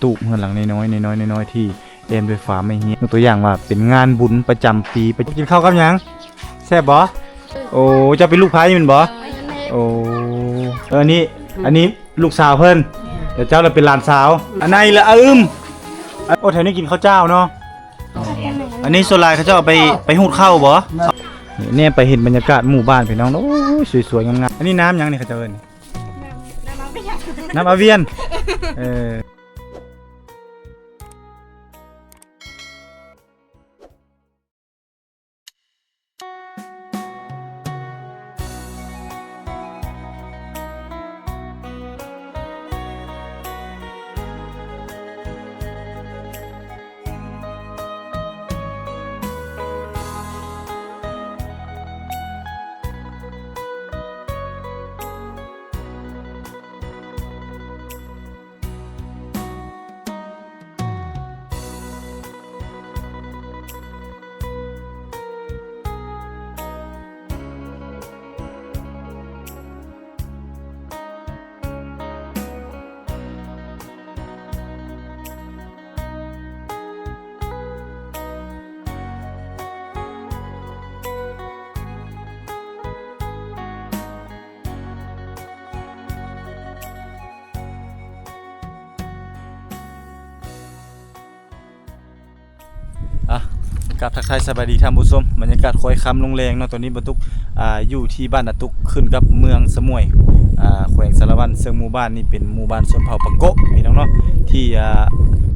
ຕູບເຮືອນຫຼັງນ້ອຍໆ ນ້ອຍໆ ນ້ອຍໆ ທີ່ແອ້ມດ້ວຍຟາໄມ້ຮຽງ. ຍົກຕົວຢ່າງວ່າເປັນງານບຸນປະຈຳປີ. ໄປກິນເຂົ້າກັບຫຍັງ? ແຊບບໍ່? ໂອ້ ເຈົ້າເປັນລູກໃຜແມ່ນບໍ່? ໂອ້ ເອີ ອັນນີ້ ອັນນີ້ລູກສາວເພິ່ນ ແລ້ວເຈົ້າລະເປັນຫຼານສາວ. ອັນໃນລະອະອຶມ. ໂອ້ ແຖວນີ້ກິນເຂົ້າຈ້າວເນາະ. ອັນນີ້ສ່ວນຫຼາຍເຂົາເຈົ້າເອົາໄປ ໄປຮູດເຂົ້າບໍ່? ນີ້ແນມໄປເຫັນບັນຍາກາດໝູ່ບ້ານພີ່ນ້ອງ. ໂອ້ຍ ສວຍໆ ງາມໆ. ອັນນີ້ນ້ຳຫຍັງນີ້ເຂົາເຈົ້າເອີ້ນ? ນ້ຳອາວຽນ. ເອີ. ອ່ະ ກາບທັກທາຍສະບາຍດີທ່ານຜູ້ຊົມ. ບັນຍາກາດຄ້ອຍຄ່ຳລົງແລງເນາະ. ຕອນນີ້ບ່າວຕຸກ ອ່າ ຢູ່ທີ່ບ້ານອາຕຸກ ຂຶ້ນກັບເມືອງສະໝວຍ ອ່າ ແຂວງສາລະວັນ. ເຊິ່ງໝູ່ບ້ານນີ້ເປັນໝູ່ບ້ານຊົນເຜົ່າປາໂກະ ພີ່ນ້ອງເນາະ ທີ່ ອ່າ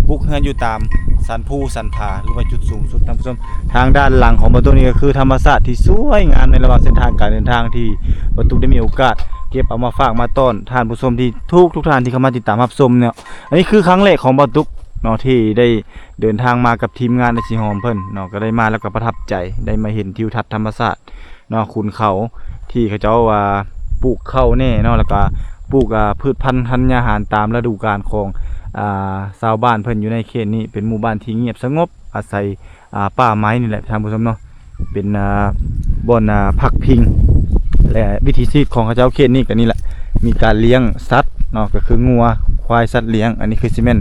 ປຸກເຮືອນຢູ່ຕາມສັນພູສັນຜາ ຫຼືວ່າຈຸດສູງສຸດ ທ່ານຜູ້ຊົມ. ທາງດ້ານຫຼັງຂອງບ່າວຕຸກນີ້ກໍຄືທຳມະຊາດທີ່ສວຍງາມ ໃນລະຫວ່າງເສັ້ນທາງການເດີນທາງ ທີ່ບ່າວຕຸກໄດ້ມີໂອກາດເກັບເອົາມາຝາກມາຕ້ອນທ່ານຜູ້ຊົມທີ່ທຸກໆທ່ານທີ່ເຂົ້າມາຕິດຕາມຮັບຊົມເນາະ. ອັນນີ້ຄືຄັ້ງແລກຂອງບ່າວຕຸກເນາະ ທີ່ໄດ້ເດີນທາງມາກັບທີມງານໄອ້ສີຫອມເພິ່ນເນາະ, ກໍໄດ້ມາແລ້ວກໍປະທັບໃຈ ໄດ້ມາເຫັນທິວທັດທຳມະຊາດເນາະ, ຂຸນເຂົາທີ່ເຂົາເຈົ້າວ່າປູກເຂົ້າແດ່ເນາະ, ແລ້ວກໍປູກ ອ່າ ພືດພັນທັນຍາຫານຕາມລະດູການຂອງ ອ່າ ຊາວບ້ານເພິ່ນຢູ່ໃນເຂດນີ້. ເປັນໝູ່ບ້ານທີ່ງຽບສະຫງົບ ອາໄສ ອ່າ ປ່າໄມ້ນີ້ແຫຼະທ່ານຜູ້ຊົມເນາະ, ເປັນ ອ່າ ບ່ອນ ອ່າ ພັກພິງ ແລະ ວິຖີຊີວິດຂອງເຂົາເຈົ້າເຂດນີ້ກໍນີ້ແຫຼະ, ມີການລ້ຽງສັດເນາະ, ກໍຄືງົວ ຄວາຍ ສັດລ້ຽງ. ອັນນີ້ຄືຊິແມ່ນ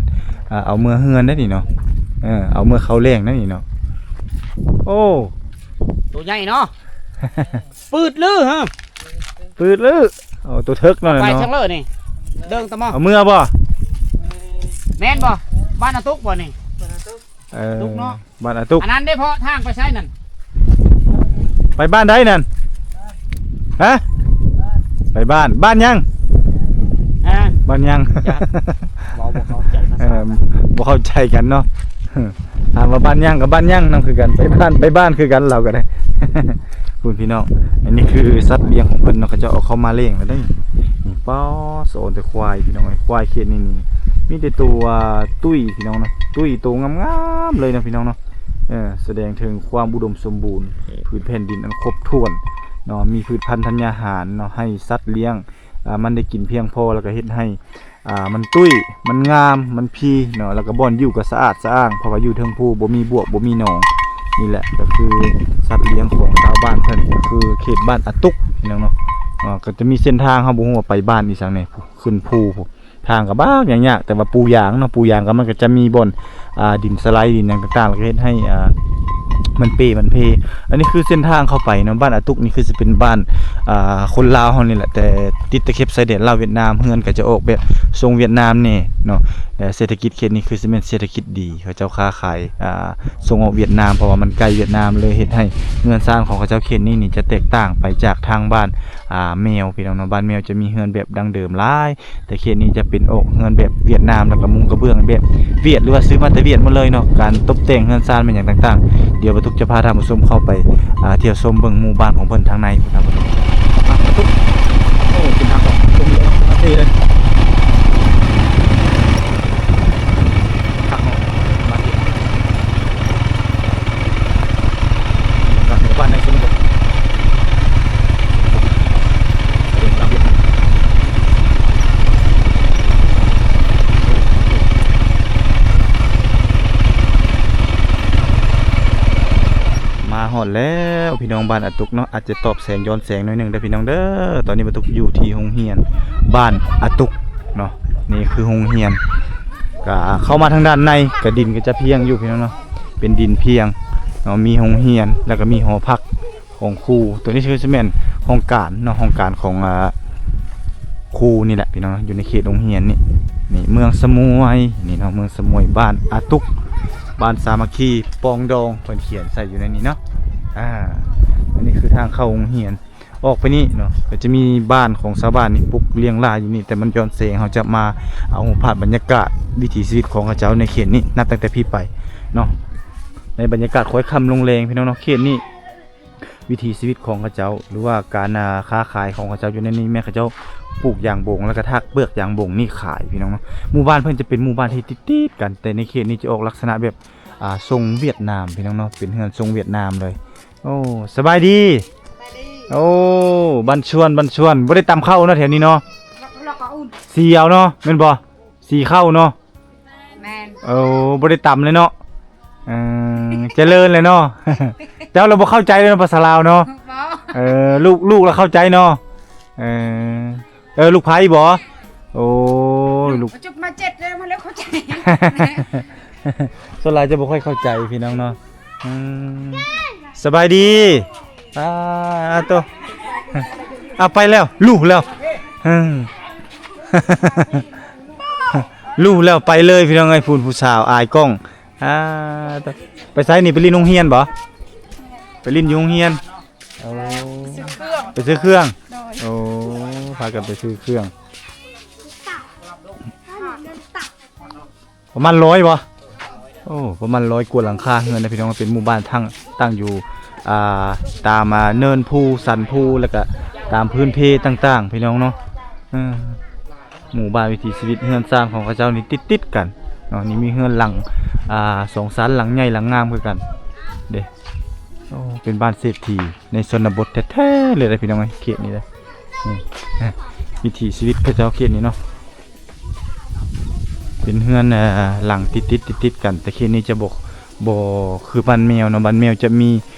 ອ່າ ເອົາເມືອເຮືອນໄດ໋ນີ້ເນາະ, ເອີ ເອົາເມືອເຂົ້າແລ້ງໄດ໋ນີ້ເນາະ. ໂອ້ ໂຕໃຫຍ່ເນາະ. ປືດລື ຮະ ປືດລື. ໂອ້ ໂຕເຖິກເນາະ. ໄປທາງເລີນີ້ ເດີງຕະໝໍ ເອົາເມືອບໍ່? ແມ່ນບໍ່? ບ້ານອາຕຸກບໍ່ນີ້? ເອີ ຕຸກເນາະ. ບ້ານອາຕຸກ. ອັນນັ້ນເດ້ ເພາະທາງໄປໃສນັ້ນ? ໄປບ້ານໃດນັ້ນ? ຮະ? ໄປບ້ານ ບ້ານຫຍັງ? ຮະ? ບ້ານຫຍັງ? ເວົ້າບໍ່ເຂົ້າໃຈພາສາ ເອີ ບໍ່ເຂົ້າໃຈກັນເນາະ. ຖາມວ່າບ້ານຫຍັງກໍບ້ານຫຍັງນຳຄືກັນ, ໄປບ້ານ ໄປບ້ານຄືກັນ ລາວກໍໄດ້. ພຸ້ນພີ່ນ້ອງ, ອັນນີ້ຄືສັດລ້ຽງຂອງເພິ່ນເນາະ, ເຂົາເຈົ້າເອົາເຂົ້າມາລ້ຽງແລ້ວເດ້. ນີ້ ປ້າ ສະອອນແຕ່ຄວາຍພີ່ນ້ອງເອີຍ, ຄວາຍເຂດນີ້ນີ້ມີແຕ່ໂຕ ອ່າ ຕຸ້ຍພີ່ນ້ອງເນາະ, ຕຸ້ຍໂຕງາມໆເລີຍເນາະພີ່ນ້ອງເນາະ. ເອີ ສະແດງເຖິງຄວາມອຸດົມສົມບູນ ພື້ນແຜ່ນດິນອັນຄົບຖ້ວນເນາະ, ມີພືດພັນທັນຍາຫານເນາະ ໃຫ້ສັດລ້ຽງ ອ່າ ມັນໄດ້ກິນພຽງພໍ ແລ້ວກໍເຮັດໃຫ້ ອ່າ ມັນຕຸ້ຍ ມັນງາມ ມັນພີເນາະ, ແລ້ວກໍບ່ອນຢູ່ກໍສະອາດສະອ້າງ ເພາະວ່າຢູ່ເທິງພູ ບໍ່ມີບວກ ບໍ່ມີໜອງ. ນີ້ແຫຼະກໍຄືສັດລ້ຽງຂອງຊາວບ້ານເພິ່ນ, ກໍຄືເຂດບ້ານອາຕຸກພີ່ນ້ອງເນາະ. ອ່າ ກໍຈະມີເສັ້ນທາງ ເຮົາບໍ່ຮູ້ວ່າໄປບ້ານອີ່ຫຍັງແດ່ ຂຶ້ນພູພຸ້ນ. ທາງກໍບາກຍາກໆ ແຕ່ວ່າປູຢາງເນາະ, ປູຢາງກໍມັນກໍຈະມີບ່ອນ ອ່າ ດິນສະໄລ ດິນຫຍັງຕ່າງໆ ແລ້ວກໍເຮັດໃຫ້ ອ່າ ມັນເປມັນເພ. ອັນນີ້ຄືເສັ້ນທາງເຂົ້າໄປເນາະ, ບ້ານອາຕຸກນີ້ຄືຊິເປັນບ້ານ ອ່າ ຄົນລາວເຮົານີ້ແຫຼະ ແຕ່ຕິດຕະເຂັບຊາຍແດນລາວຫວຽດນາມ, ເຮືອນກໍຈະອອກແບບຊົງຫວຽດນາມແດ່ເນາະ. ແລະ ເສດຖະກິດເຂດນີ້ຄືຊິແມ່ນເສດຖະກິດດີ, ເຂົາເຈົ້າຄ້າຂາຍ ອ່າ ສົ່ງອອກຫວຽດນາມ ເພາະວ່າມັນໃກ້ຫວຽດນາມ ເລີຍເຮັດໃຫ້ເຮືອນຊານຂອງເຂົາເຈົ້າເຂດນີ້ນີ້ຈະແຕກຕ່າງໄປຈາກທາງບ້ານ ອ່າ ແມວ ພີ່ນ້ອງເນາະ. ບ້ານແມວຈະມີເຮືອນແບບດັ້ງເດີມຫຼາຍ ແຕ່ເຂດນີ້ຈະເປັນອອກເຮືອນແບບຫວຽດນາມ ແລ້ວກໍມຸງກະເບື້ອງແບບຫວຽດ ຫຼືວ່າຊື້ມາແຕ່ຫວຽດໝົດເລີຍເນາະ. ການຕົບແຕ່ງເຮືອນຊານແມ່ນຫຍັງຕ່າງໆ ດຽວບ່າວຕຸກຈະພາທ່ານຜູ້ຊົມເຂົ້າໄປ ອ່າ ທ່ຽວຊົມເບິ່ງໝູ່ບ້ານຂອງເພິ່ນທາງໃນພຸ້ນນະ. ໂອ້ ເປັນທາງອອກຕົງເລີຍເນາະ, ເທ່ເລີຍ. ຄັກເນາະ ບ້ານເວຍດນາມ. ມາຮອດແລ້ວພີ່ນ້ອງ, ບ້ານອາຕຸກເນາະ, ອາດຈະຕອບແສງຍ້ອນແສງໜ້ອຍໜຶ່ງເດີພີ່ນ້ອງເດີ. ຕອນນີ້ບ່າວຕຸກຢູ່ທີ່ໂຮງຮຽນບ້ານອາຕຸກເນາະ, ນີ້ຄືໂຮງຮຽນ ກະເຂົ້າມາທາງດ້ານໃນ ກະດິນກະຈະພຽງຢູ່ພີ່ນ້ອງເນາະ ເປັນດິນພຽງເນາະ ມີໂຮງຮຽນ ແລ້ວກະມີຫໍພັກຂອງຄູ. ໂຕນີ້ຄືຊິແມ່ນຫ້ອງການເນາະ ຫ້ອງການຂອງ ອ່າ ຄູນີ້ແຫຼະພີ່ນ້ອງເນາະ ຢູ່ໃນເຂດໂຮງຮຽນນີ້. ນີ້ເມືອງສະໝວຍ ນີ້ເນາະ ເມືອງສະໝວຍ ບ້ານອາຕຸກ ບ້ານສາມັກຄີ ປອງດອງ ເພິ່ນຂຽນໃສ່ຢູ່ໃນນີ້ເນາະ. ອ່າ ອັນນີ້ຄືທາງເຂົ້າໂຮງຮຽນ. ອອກໄປນີ້ເນາະ ກະຈະມີບ້ານຂອງຊາວບ້ານນີ້ປຸກລຽງລາຍຢູ່ນີ້ ແຕ່ມັນຍ້ອນແສງ ເຮົາຈະມາເອົາຮູບພາບບັນຍາກາດວິຖີຊີວິດຂອງເຂົາເຈົ້າໃນເຂດນີ້ ນັບຕັ້ງແຕ່ພີ້ໄປເນາະ. ໃນບັນຍາກາດຄ້ອຍຄ່ຳລົງແລງພີ່ນ້ອງເນາະ ເຂດນີ້ ວິຖີຊີວິດຂອງເຂົາເຈົ້າ ຫຼືວ່າການ ອ່າ ຄ້າຂາຍຂອງເຂົາເຈົ້າຢູ່ໃນນີ້ ແມ່ນເຂົາເຈົ້າປູກຢາງບົງ ແລ້ວກະຖາກເປືອກຢາງບົງນີ້ຂາຍພີ່ນ້ອງເນາະ. ໝູ່ບ້ານເພິ່ນຈະເປັນໝູ່ບ້ານທີ່ຕິດໆກັນ ແຕ່ໃນເຂດນີ້ຈະອອກລັກສະນະແບບ ອ່າ ຊົງຫວຽດນາມພີ່ນ້ອງເນາະ ເປັນເຮືອນຊົງຫວຽດນາມເລີຍ. ໂອ້ ສະບາຍດີ ສະບາຍດີ. ໂອ້ ບັນຊວນ ບັນຊວນ ບໍ່ໄດ້ຕຳເຂົ້າເນາະແຖວນີ້ເນາະ. ລອກ ລອກກະອຸ່ນ ສີເອົາເນາະ ແມ່ນບໍ່? ສີເຂົ້າເນາະ. ແມ່ນ. ໂອ້ ບໍ່ໄດ້ຕຳເລີຍເນາະ. ເອີ ຈະເລີນເລີຍເນາະ. ເຈົ້າລະບໍ່ເຂົ້າໃຈເລີຍເນາະ ພາສາລາວເນາະ. ບໍ່. ເອີ ລູກ ລູກລະເຂົ້າໃຈເນາະ. ເອີ ເອີ ລູກໃຜບໍ? ໂອ້ຍ ລູກ ຈົບມາເຈັດແລ້ວ ມາແລ້ວເຂົ້າໃຈ. ສ່ວນຫຼາຍຈະບໍ່ຄ່ອຍເຂົ້າໃຈພີ່ນ້ອງເນາະ. ອືມ ສະບາຍດີ. ອ່າ ໂຕ ເອົາໄປແລ້ວ ລູກແລ້ວ. ອືມ ລູກແລ້ວ ໄປເລີຍພີ່ນ້ອງເອີຍ. ພຸ້ນ ຜູ້ສາວອາຍກ້ອງ. ອ່າ ໂຕ ໄປໃສນີ້? ໄປຫຼິ້ນໂຮງຮຽນບໍ? ໄປຫຼິ້ນຢູ່ໂຮງຮຽນ. ໂອ້ ຊື້ເຄື່ອງ ໄປຊື້ເຄື່ອງ. ໂດຍ. ໂອ້ ພາກັນໄປຊື້ເຄື່ອງ. ປະມານຮ້ອຍບໍ? ໂອ້ ປະມານຮ້ອຍກວ່າຫຼັງຄາເຮືອນນະພີ່ນ້ອງ. ເປັນໝູ່ບ້ານທັງ ຕັ້ງຢູ່ ອ່າ ຕາມ ອ່າ ເນີນພູ ສັນພູ ແລ້ວກະຕາມພື້ນເພຕ່າງໆ ພີ່ນ້ອງເນາະ. ເອີ ໝູ່ບ້ານວິຖີຊີວິດ ເຮືອນຊານຂອງເຂົາເຈົ້ານີ້ຕິດໆກັນເນາະ. ນີ້ມີເຮືອນຫຼັງ ອ່າ ສອງຊັ້ນ ຫຼັງໃຫຍ່ ຫຼັງງາມຄືກັນເດ້. ໂອ້ ເປັນບ້ານເສດຖີໃນຊົນນະບົດແທ້ໆເລີຍເດ້ພີ່ນ້ອງເອີຍ ເຂດນີ້ເດ້. ນີ້ ວິຖີຊີວິດເຂົາເຈົ້າເຂດນີ້ເນາະ ເປັນເຮືອນ ເອີ ຫຼັງຕິດໆ ຕິດໆກັນ. ແຕ່ເຂດນີ້ຈະບໍ່ ບໍ່ຄືບ້ານແມວເນາະ. ບ້ານແມວຈະມີ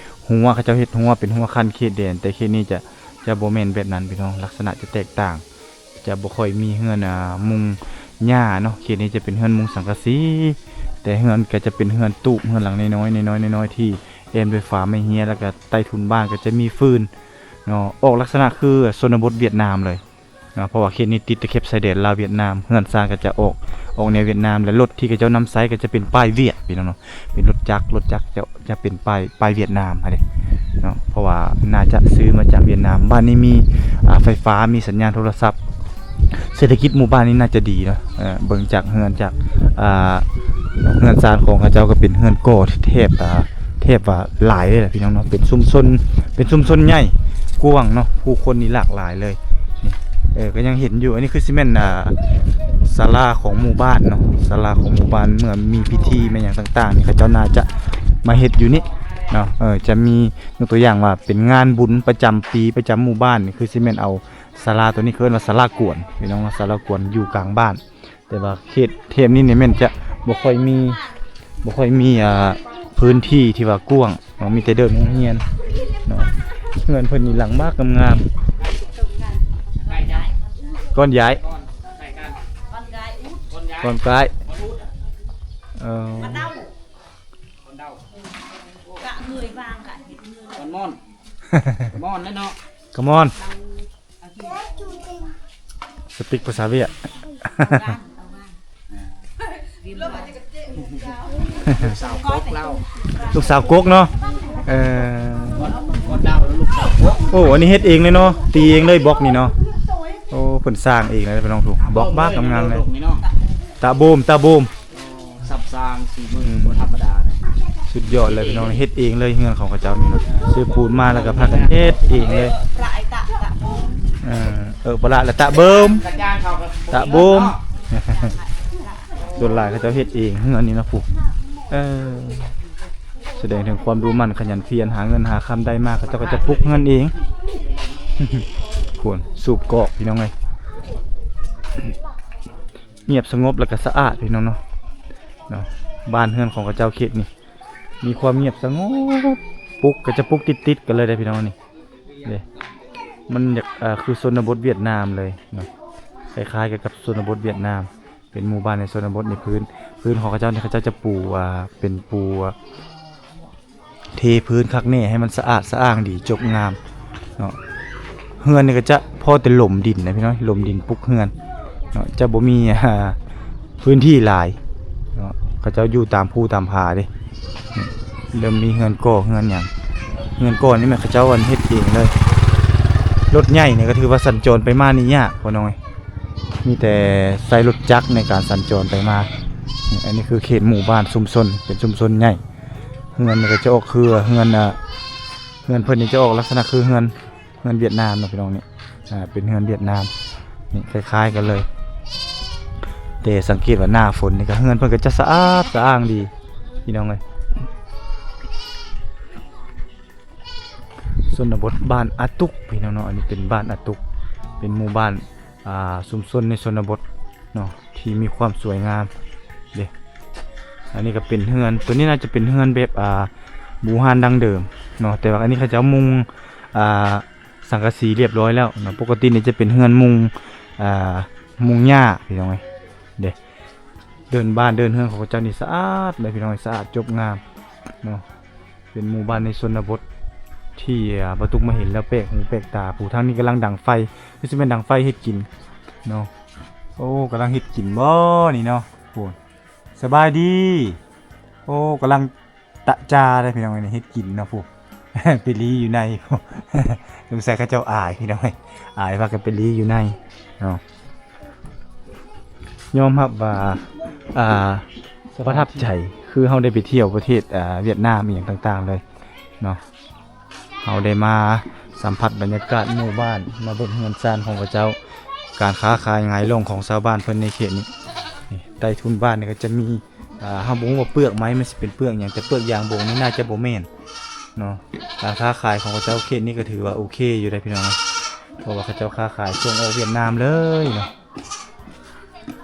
ຮົ້ວ ເຂົາເຈົ້າເຮັດຮົ້ວເປັນຮົ້ວຂັ້ນເຂດແດນ ແຕ່ເຂດນີ້ຈະ ຈະບໍ່ແມ່ນແບບນັ້ນພີ່ນ້ອງ. ລັກສະນະຈະແຕກຕ່າງ ຈະບໍ່ຄ່ອຍມີເຮືອນ ອ່າ ມຸງຫຍ້າເນາະ. ເຂດນີ້ຈະເປັນເຮືອນມຸງສັງກະສີ ແຕ່ເຮືອນກະຈະເປັນເຮືອນຕູບ ເຮືອນຫຼັງນ້ອຍໆ ນ້ອຍໆ ທີ່ແອ້ມດ້ວຍຝາໄມ້ເຮຍ ແລ້ວກະໃຕ້ທຸນບ້ານກະຈະມີຟືນເນາະ. ອອກລັກສະນະຄືຊົນນະບົດຫວຽດນາມເລີຍເນາະ ເພາະວ່າເຂດນີ້ຕິດຕະເຂັບຊາຍແດນລາວຫວຽດນາມ. ເຮືອນຊານກະຈະອອກ ອອກແນວຫວຽດນາມ ແລະ ລົດທີ່ເຂົາເຈົ້ານຳໃຊ້ກະຈະເປັນປ້າຍຫວຽດ ພີ່ນ້ອງເນາະ. ເປັນລົດຈັກ ລົດຈັກຈະ ຈະເປັນປ້າຍ ປ້າຍຫວຽດນາມຫັ້ນເດ້ເນາະ ເພາະວ່າໜ້າຈະຊື້ມາຈາກຫວຽດນາມ. ບ້ານນີ້ມີ ອ່າ ໄຟຟ້າ ມີສັນຍານໂທລະສັບ ເສດຖະກິດໝູ່ບ້ານນີ້ໜ້າຈະດີເນາະ. ເອີ ເບິ່ງຈາກເຮືອນ ຈາກ ອ່າ ເຮືອນຊານຂອງເຂົາເຈົ້າກະເປັນເຮືອນກໍ່ທີ່ແທບ ອ່າ ແທບວ່າຫຼາຍເລີຍແຫຼະພີ່ນ້ອງເນາະ. ເປັນຊຸມຊົນ ເປັນຊຸມຊົນໃຫຍ່ກວ້າງເນາະ ຜູ້ຄົນນີ້ຫຼາກຫຼາຍເລີຍ. ນີ້ ເອີ ກະຍັງເຫັນຢູ່ ອັນນີ້ຄືຊິແມ່ນ ອ່າ ສາລາຂອງໝູ່ບ້ານເນາະ ສາລາຂອງໝູ່ບ້ານ ເມື່ອມີພິທີແມ່ນຫຍັງຕ່າງໆນີ້ ເຂົາເຈົ້າໜ້າຈະມາເຮັດຢູ່ນີ້ເນາະ. ເອີ ຈະມີ ຍົກຕົວຢ່າງວ່າເປັນງານບຸນປະຈຳປີ ປະຈຳໝູ່ບ້ານນີ້ ຄືຊິແມ່ນເອົາສາລາໂຕນີ້ ເຂົາເອີ້ນວ່າສາລາກວນ ພີ່ນ້ອງເນາະ ສາລາກວນຢູ່ກາງບ້ານ. ແຕ່ວ່າເຂດແຖບນີ້ນີ້ແມ່ນຈະບໍ່ຄ່ອຍມີ ບໍ່ຄ່ອຍມີ ອ່າ ພື້ນທີ່ທີ່ວ່າກວ້າງເນາະ ມີແຕ່ເດີ່ນໂຮງຮຽນເນາະ. ເຮືອນເພິ່ນນີ້ຫຼັງບັກງາມໆ ກ່ອນຍ້າຍ ກ່ອນກາຍ ເອີ ກ່ອນມອນ ກ່ອນມອນແລ້ວເນາະ ກະມອນ. ສະຕິກພາສາຫວຽດ ລູກສາວກົກເນາະ. ເອີ ໂອ້ ອັນນີ້ເຮັດເອງເລີຍເນາະ ຕີເອງເລີຍບລັອກນີ້ເນາະ. ໂອ້ ເພິ່ນສ້າງເອງເລີຍພີ່ນ້ອງ ບລັອກບັກງາມໆເລີຍ ຕາໂບມ ຕາໂບມ. ສັບສ້າງສີມື ອືມ ບໍ່ທຳມະດາເນາະ ສຸດຍອດເລີຍພີ່ນ້ອງ. ເຮັດເອງເລີຍເຮືອນຂອງເຂົາເຈົ້ານີ້ເນາະ ຊື້ປູນມາແລ້ວກະພາກັນເຮັດເອງເລີຍ. ເອີ ເອີ ປະລະ ແລະ ຕະເບີມ ຕະໂບມ. ສ່ວນຫຼາຍເຂົາເຈົ້າເຮັດເອງເຮືອນນີ້ເນາະ ຜູ້ ເອີ ສະແດງເຖິງຄວາມດຸໝັ່ນຂະຫຍັນພຽນ ຫາເງິນຫາຄຳໄດ້ມາ ເຂົາເຈົ້າກະຈະປຸກເຮືອນເອງ. ພຸ້ນ ສູບກອກ ພີ່ນ້ອງເອີຍ. ງຽບສະຫງົບ ແລ້ວກະສະອາດ ພີ່ນ້ອງເນາະ ເນາະ. ບ້ານເຮືອນຂອງເຂົາເຈົ້າເຂດນີ້ ມີຄວາມງຽບສະຫງົບ ປຸກກະຈະປຸກຕິດໆກັນເລີຍເດ້ ພີ່ນ້ອງ. ນີ້ເດ້ ມັນຢາກ ເອີ ຄືຊົນນະບົດຫວຽດນາມເລີຍເນາະ ຄ້າຍໆກັນກັບຊົນນະບົດຫວຽດນາມ. ປັນໝູ່ບ້ານໃນຊົນນະບົດນີ້ ພື້ນ ພື້ນຂອງເຂົາເຈົ້ານີ້ ເຂົາເຈົ້າຈະປູ ອ່າ ເປັນປູ ເທພື້ນຄັກແນ່ໃຫ້ມັນສະອາດສະອ້າງດີ ຈົບງາມເນາະ. ເຮືອນນີ້ກໍຈະພໍແຕ່ຫຼົມດິນນະພີ່ນ້ອງ, ຫຼົມດິນປຸກເຮືອນເນາະ, ຈະບໍ່ມີ ອ່າ ພື້ນທີ່ຫຼາຍເນາະ. ເຂົາເຈົ້າຢູ່ຕາມພູຕາມຜາເດ້. ເລີ່ມມີເຮືອນກໍ່ເຮືອນຫຍັງ, ເຮືອນກໍ່ນີ້ແມ່ນເຂົາເຈົ້າອັນເຮັດເອງເລີຍ. ລົດໃຫຍ່ນີ້ກໍຖືວ່າສັນຈອນໄປມານີ້ຍາກ ພໍ່ນ້ອງເອີຍ, ມີແຕ່ໃຊ້ລົດຈັກໃນການສັນຈອນໄປມາ. ອັນນີ້ຄືເຂດໝູ່ບ້ານຊຸມຊົນ, ເປັນຊຸມຊົນໃຫຍ່. ເຮືອນນີ້ກໍຈະອອກຄືເຮືອນ ອ່າ ເຮືອນເພິ່ນນີ້ຈະອອກລັກສະນະຄືເຮືອນ ເຮືອນຫວຽດນາມເນາະພີ່ນ້ອງນີ້. ອ່າ ເປັນເຮືອນຫວຽດນາມນີ້ ຄ້າຍໆກັນເລີຍ, ແຕ່ສັງເກດວ່າໜ້າຝົນນີ້ກໍເຮືອນເພິ່ນກໍຈະສະອາດສະອ້າງດີ ພີ່ນ້ອງເອີຍ. ຊົນນະບົດບ້ານອາຕຸກ ພີ່ນ້ອງເນາະ, ອັນນີ້ເປັນບ້ານອາຕຸກ ເປັນໝູ່ບ້ານ ອ່າ ຊຸມຊົນໃນຊົນນະບົດເນາະ ທີ່ມີຄວາມສວຍງາມເດ້. ອັນນີ້ກໍເປັນເຮືອນ, ຕົວນີ້ໜ້າຈະເປັນເຮືອນແບບ ອ່າ ບູຮານດັ້ງເດີມເນາະ, ແຕ່ວ່າອັນນີ້ເຂົາເຈົ້າມຸງ ອ່າ ສັງກະສີລຽບຮ້ອຍແລ້ວເນາະ. ປົກກະຕິນີ້ຈະເປັນເຮືອນມຸງ ອ່າ ມຸງຫຍ້າ ພີ່ນ້ອງເອີຍເດ້. ເດີ່ນບ້ານເດີ່ນເຮືອນຂອງເຂົາເຈົ້ານີ້ສະອາດເລີຍ ພີ່ນ້ອງເອີຍ, ສະອາດຈົບງາມເນາະ. ເປັນໝູ່ບ້ານໃນຊົນນະບົດທີ່ ອ່າ ປາຕຸກມາເຫັນແລ້ວແປກຫູແປກຕາ. ຜູ້ທາງນີ້ກຳລັງດັງໄຟ, ຄືຊິແມ່ນດັງໄຟເຮັດກິນເນາະ. ໂອ້ ກຳລັງເຮັດກິນບໍ່ນີ້ເນາະ. ໂອ້ ສະບາຍດີ. ໂອ້ ກຳລັງຕະຈາເດ້ພີ່ນ້ອງເອີຍ, ເຮັດກິນເນາະ. ຜູ້ ໄປລີ້ຢູ່ໃນ ຜູ້ ສົງໄສເຂົາເຈົ້າອາຍ ພີ່ນ້ອງເອີຍ, ອາຍ ພາກັນໄປລີ້ຢູ່ໃນເນາະ. ຍອມຮັບວ່າ ອ່າ ປະທັບໃຈ ຄືເຮົາໄດ້ໄປທ່ຽວປະເທດ ອ່າ ຫວຽດນາມອີ່ຫຍັງຕ່າງໆເລີຍເນາະ. ເຮົາໄດ້ມາສຳຜັດບັນຍາກາດໝູ່ບ້ານ, ມາເບິ່ງເຮືອນຊານຂອງເຂົາເຈົ້າ, ການຄ້າຂາຍຫງາຍຫຼົງຂອງຊາວບ້ານເພິ່ນໃນເຂດນີ້. ນີ້ ໃຕ້ທຸນບ້ານນີ້ກໍຈະມີ ອ່າ ເຮົາບໍ່ຮູ້ວ່າເປືອກໄມ້ມັນຊິເປັນເປືອກຫຍັງ, ແຕ່ເປືອກຢາງບົງນີ້ໜ້າຈະບໍ່ແມ່ນເນາະ. ການຄ້າຂາຍຂອງເຂົາເຈົ້າເຂດນີ້ກໍຖືວ່າໂອເຄຢູ່ໄດ໋ ພີ່ນ້ອງເນາະ, ເພາະວ່າເຂົາເຈົ້າຄ້າຂາຍສົ່ງອອກຫວຽດນາມເລີຍເນາະ.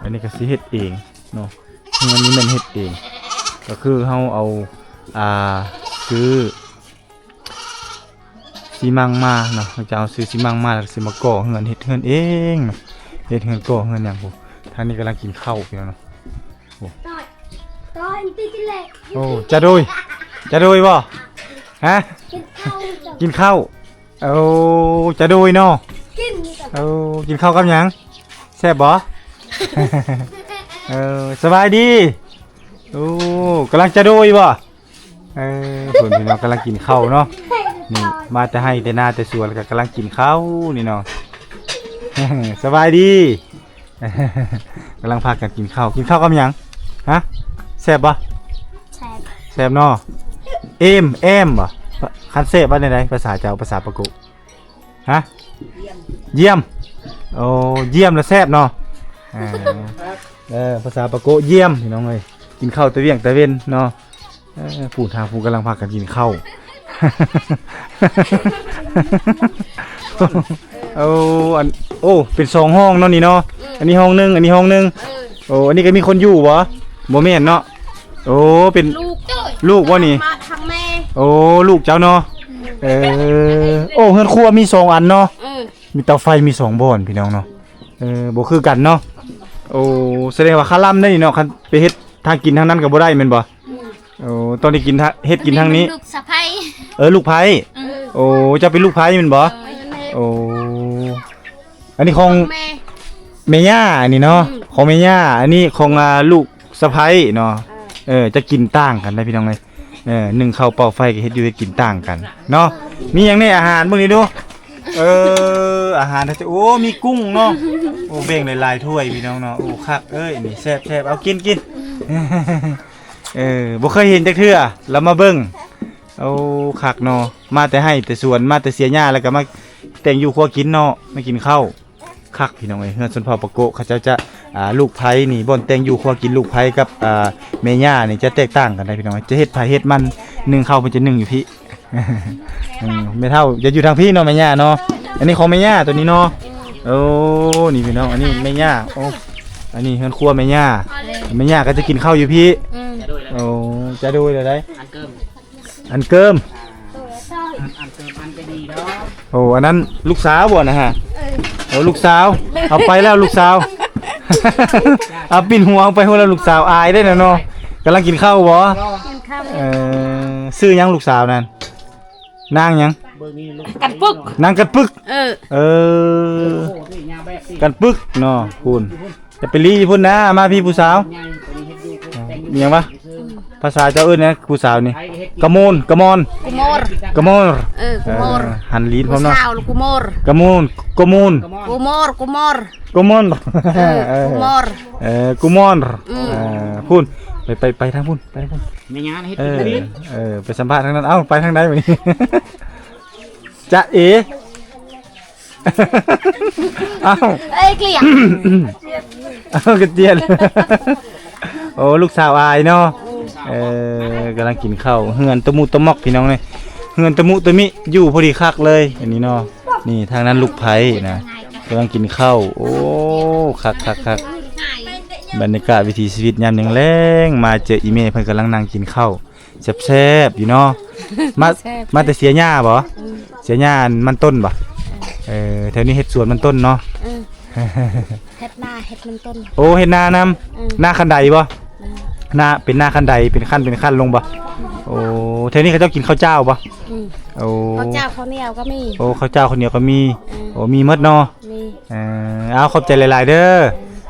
ອັນນີ້ກໍຊິເຮັດເອງເນາະ, ເຮືອນນີ້ແມ່ນເຮັດເອງ, ກໍຄືເຮົາເອົາ ອ່າ ຊື້ ຊີມັງມາເນາະ, ເຮົາຈະເອົາຊື້ຊີມັງມາ ແລ້ວກໍຊິມາກໍ່ເຮືອນ, ເຮັດເຮືອນເອງເນາະ, ເຮັດເຮືອນກໍ່ເຮືອນຫຍັງພຸ້ນ. ທາງນີ້ກຳລັງກິນເຂົ້າຢູ່ເນາະ. ໂອ້ ໂອ້ ຈະໂດຍ ຈະໂດຍບໍ່? ຮະ? ກິນເຂົ້າ ກິນເຂົ້າ. ໂອ້ ຈະໂດຍເນາະ. ກິນ ໂອ້ ກິນເຂົ້າກັບຫຍັງ? ແຊບບໍ່? ເອີ ສະບາຍດີ. ໂອ້ ກຳລັງຈະໂດຍບໍ່? ເອີ ເພິ່ນ ພີ່ນ້ອງກຳລັງກິນເຂົ້າເນາະ. ນີ້ ມາແຕ່ໄຮ່ແຕ່ນາແຕ່ສວນ ແລ້ວກໍກຳລັງກິນເຂົ້ານີ້ເນາະ. ສະບາຍດີ. ກຳລັງພາກັນກິນເຂົ້າ. ກິນເຂົ້າກັບຫຍັງ? ຮະ? ແຊບບໍ່? ແຊບ ແຊບເນາະ. ເອມ ແອມບໍ່? ຄັນແຊບວ່າແນວໃດ ພາສາເຈົ້າ ພາສາປາໂກະ? ຮະ? ຢ້ຽມ. ໂອ້ ຢ້ຽມແລ້ວແຊບເນາະ. ເອີ ເອີ ພາສາປາໂກະຢ້ຽມ ພີ່ນ້ອງເອີຍ. ກິນເຂົ້າແຕ່ວຽງແຕ່ເວັນເນາະ. ເອີ ຜູ້ທາງຜູ້ກຳລັງພາກັນກິນເຂົ້າ. ໂອ້ ອັນ ໂອ້ ເປັນສອງຫ້ອງເນາະນີ້ເນາະ. ອັນນີ້ຫ້ອງໜຶ່ງ ອັນນີ້ຫ້ອງໜຶ່ງ. ໂອ້ ອັນນີ້ກໍມີຄົນຢູ່ບໍ່? ບໍ່ແມ່ນເນາະ. ໂອ້ ເປັນລູກ ລູກບໍ່ນີ້? ມາທາງແມ່. ໂອ້ ລູກເຈົ້າເນາະ. ເອີ ໂອ້ ເຮືອນຄົວມີສອງອັນເນາະ. ເອີ ມີເຕົາໄຟມີສອງບ່ອນ ພີ່ນ້ອງເນາະ. ເອີ ບໍ່ຄືກັນເນາະ. ໂອ້ ສະແດງວ່າຄາລຳໄດ໋ນີ້ເນາະ, ຄັນໄປເຮັດທາງກິນທາງນັ້ນກໍບໍ່ໄດ້ແມ່ນບໍ່? ໂອ້ ຕ້ອງໄດ້ກິນທາງ ເຮັດກິນທາງນີ້. ລູກສະໃພ້. ເອີ ລູກໃພ້. ເອີ ໂອ້ ເຈົ້າເປັນລູກໃພ້ແມ່ນບໍ່? ເອີ ໂອ້ ອັນນີ້ຂອງ ຂອງແມ່ ແມ່ຍ່າ ອັນນີ້ເນາະ. ຂອງແມ່ຍ່າ. ອັນນີ້ຂອງ ອ່າ ລູກສະໃພ້ເນາະ. ເອີ ຈະກິນຕ່າງກັນໄດ໋ ພີ່ນ້ອງເອີຍ. ເອີ ໜຶ້ງເຂົ້າເປົ່າໄຟກັບເຮັດຢູ່ເຮັດກິນຕ່າງກັນເນາະ. ມີຫຍັງແດ່ອາຫານເບິ່ງນີ້ດູ. ເອີ ອາຫານ ໂອ້ ມີກຸ້ງເນາະ. ໂອ້ ແບ່ງຫຼາຍໆຖ້ວຍ ພີ່ນ້ອງເນາະ. ໂອ້ ຄັກເອີຍ ນີ້ແຊບໆ. ເອົາກິນ ກິນ. ເອີ ບໍ່ເຄີຍເຫັນຈັກເທື່ອ ລະມາເບິ່ງ. ໂອ້ ຄັກເນາະ. ມາແຕ່ໄຮ່ແຕ່ສວນ ມາແຕ່ເສຍຫຍ້າ ແລ້ວກໍມາແຕ່ງຢູ່ຄົວກິນເນາະ, ມາກິນເຂົ້າ. ຄັກ ພີ່ນ້ອງເອີຍ. ເຮືອນຊົນເຜົ່າປາໂກະ ເຂົາເຈົ້າຈະ ອ່າ ລູກໃພ້ນີ້ ບ່ອນແຕ່ງຢູ່ຄົວກິນລູກໃພ້ກັບ ອ່າ ແມ່ຍ່ານີ້ຈະແຕກຕ່າງກັນໄດ໋ ພີ່ນ້ອງເອີຍ. ຈະເຮັດໃຜເຮັດມັນ, ໜຶ້ງເຂົ້າເພິ່ນຈະໜຶ້ງຢູ່ພີ້. ອືມ ແມ່ເຖົ້າຈະຢູ່ທາງພີ້ເນາະ ແມ່ຍ່າເນາະ. ອັນນີ້ຂອງແມ່ຍ່າຕົວນີ້ເນາະ. ໂອ້ ນີ້ພີ່ນ້ອງ ອັນນີ້ແມ່ຍ່າ. ໂອ້ ອັນນີ້ເຮືອນຄົວແມ່ຍ່າ. ແມ່ຍ່າກໍຈະກິນເຂົ້າຢູ່ພີ້. ໂອ້ ຈະໂດຍແລ້ວໄດ໋. ອັນເກີມ ອັນເກີມ ອັນກໍດີດອກ. ໂອ້ ອັນນັ້ນລູກສາວບໍ່ນະຮະ? ເອີ ໂອ້ ລູກສາວ ເອົາໄປແລ້ວລູກສາວ. ເອົາປິ່ນຫົວໄປພຸ້ນລະ ລູກສາວອາຍເດ້ນະເນາະ. ກຳລັງກິນເຂົ້າບໍ່? ກິນເຂົ້າ. ເອີ ຊື່ຫຍັງລູກສາວນັ້ນ? ນາງຫຍັງ? ກັນປຶກ. ນາງກັນປຶກ. ເອີ ເອີ ກັນປຶກເນາະ. ພຸ້ນ ຢ່າໄປລີ້ຢູ່ພຸ້ນນະ ມາພີ້ຜູ້ສາວ. ອີຫຍັງວະ? ພາສາເຈົ້າເອີ້ນຫຍັງຜູ້ສາວນີ້? ກະໂມນ ກະມອນ ກຸໂມຣ ກະໂມນ. ເອີ ກຸໂມຣ. ເອີ ຫັນລີ້ນພ້ອມເນາະ. ຜູ້ສາວ ກຸໂມຣ ກະໂມນ ກະໂມນ ກຸໂມຣ ກຸໂມຣ ກະໂມນ. ເອີ ເອີ ເອີ ກຸໂມຣ. ເອີ ກຸໂມນ. ອືມ ເອີ ພຸ້ນ ໄປ ໄປ ໄປທາງພຸ້ນ ໄປທາງພຸ້ນ. ແມ່ຍານເຮັດ ເອີ ເຮັດ ເອີ ໄປສຳພາດທາງນັ້ນ. ເອົ້າ ໄປທາງໃດບັດນີ້? ຈະເອ ອ້າວ ເອີຍ ເກລຽງ ອ້າວ ກະຈຽນ. ໂອ້ ລູກສາວອາຍເນາະ. ເອີ ກຳລັງກິນເຂົ້າ ເຮືອນຕະມຸຕະໝອກ ພີ່ນ້ອງເອີຍ. ເຮືອນຕະມຸຕະມິ ຢູ່ພໍດີຄັກເລີຍ ອັນນີ້ເນາະ. ນີ້ທາງນັ້ນລູກໃພ້ນະ ກຳລັງກິນເຂົ້າ. ໂອ້ ຄັກໆໆ ບັນຍາກາດວິຖີຊີວິດຍາມແລງໆ ມາເຈີອີ່ແມ່ເພິ່ນກຳລັງນັ່ງກິນເຂົ້າ ແຊບໆ ຢູ່ເນາະ. ມາ ແຊບ ມາແຕ່ເຊຍຫຍ້າບໍ່? ອືມ ເຊຍຫຍ້າມັນຕົ້ນບໍ່? ເອີ ເອີ ແຖວນີ້ເຮັດສວນມັນຕົ້ນເນາະ. ອືມ ເຮັດນາ ເຮັດມັນຕົ້ນ. ໂອ້ ເຮັດນານຳ. ອືມ ນາຄັນໄດບໍ່? ນາ ນາ ເປັນນາຄັນໄດ ເປັນຂັ້ນ ເປັນຂັ້ນລົງບໍ່? ອືມ ໂອ້ ແຖວນີ້ເຂົາເຈົ້າກິນເຂົ້າຈ້າວບໍ່? ອືມ ໂອ້ ເຂົ້າຈ້າວເຂົ້າໜຽວກໍມີ. ໂອ້ ເຂົ້າຈ້າວເຂົ້າໜຽວກໍມີ. ອືມ ໂອ້ ມີໝົດເນາະ. ມີ. ເອີ ເອົາ ຂອບໃຈຫຼາຍໆ ເດີ.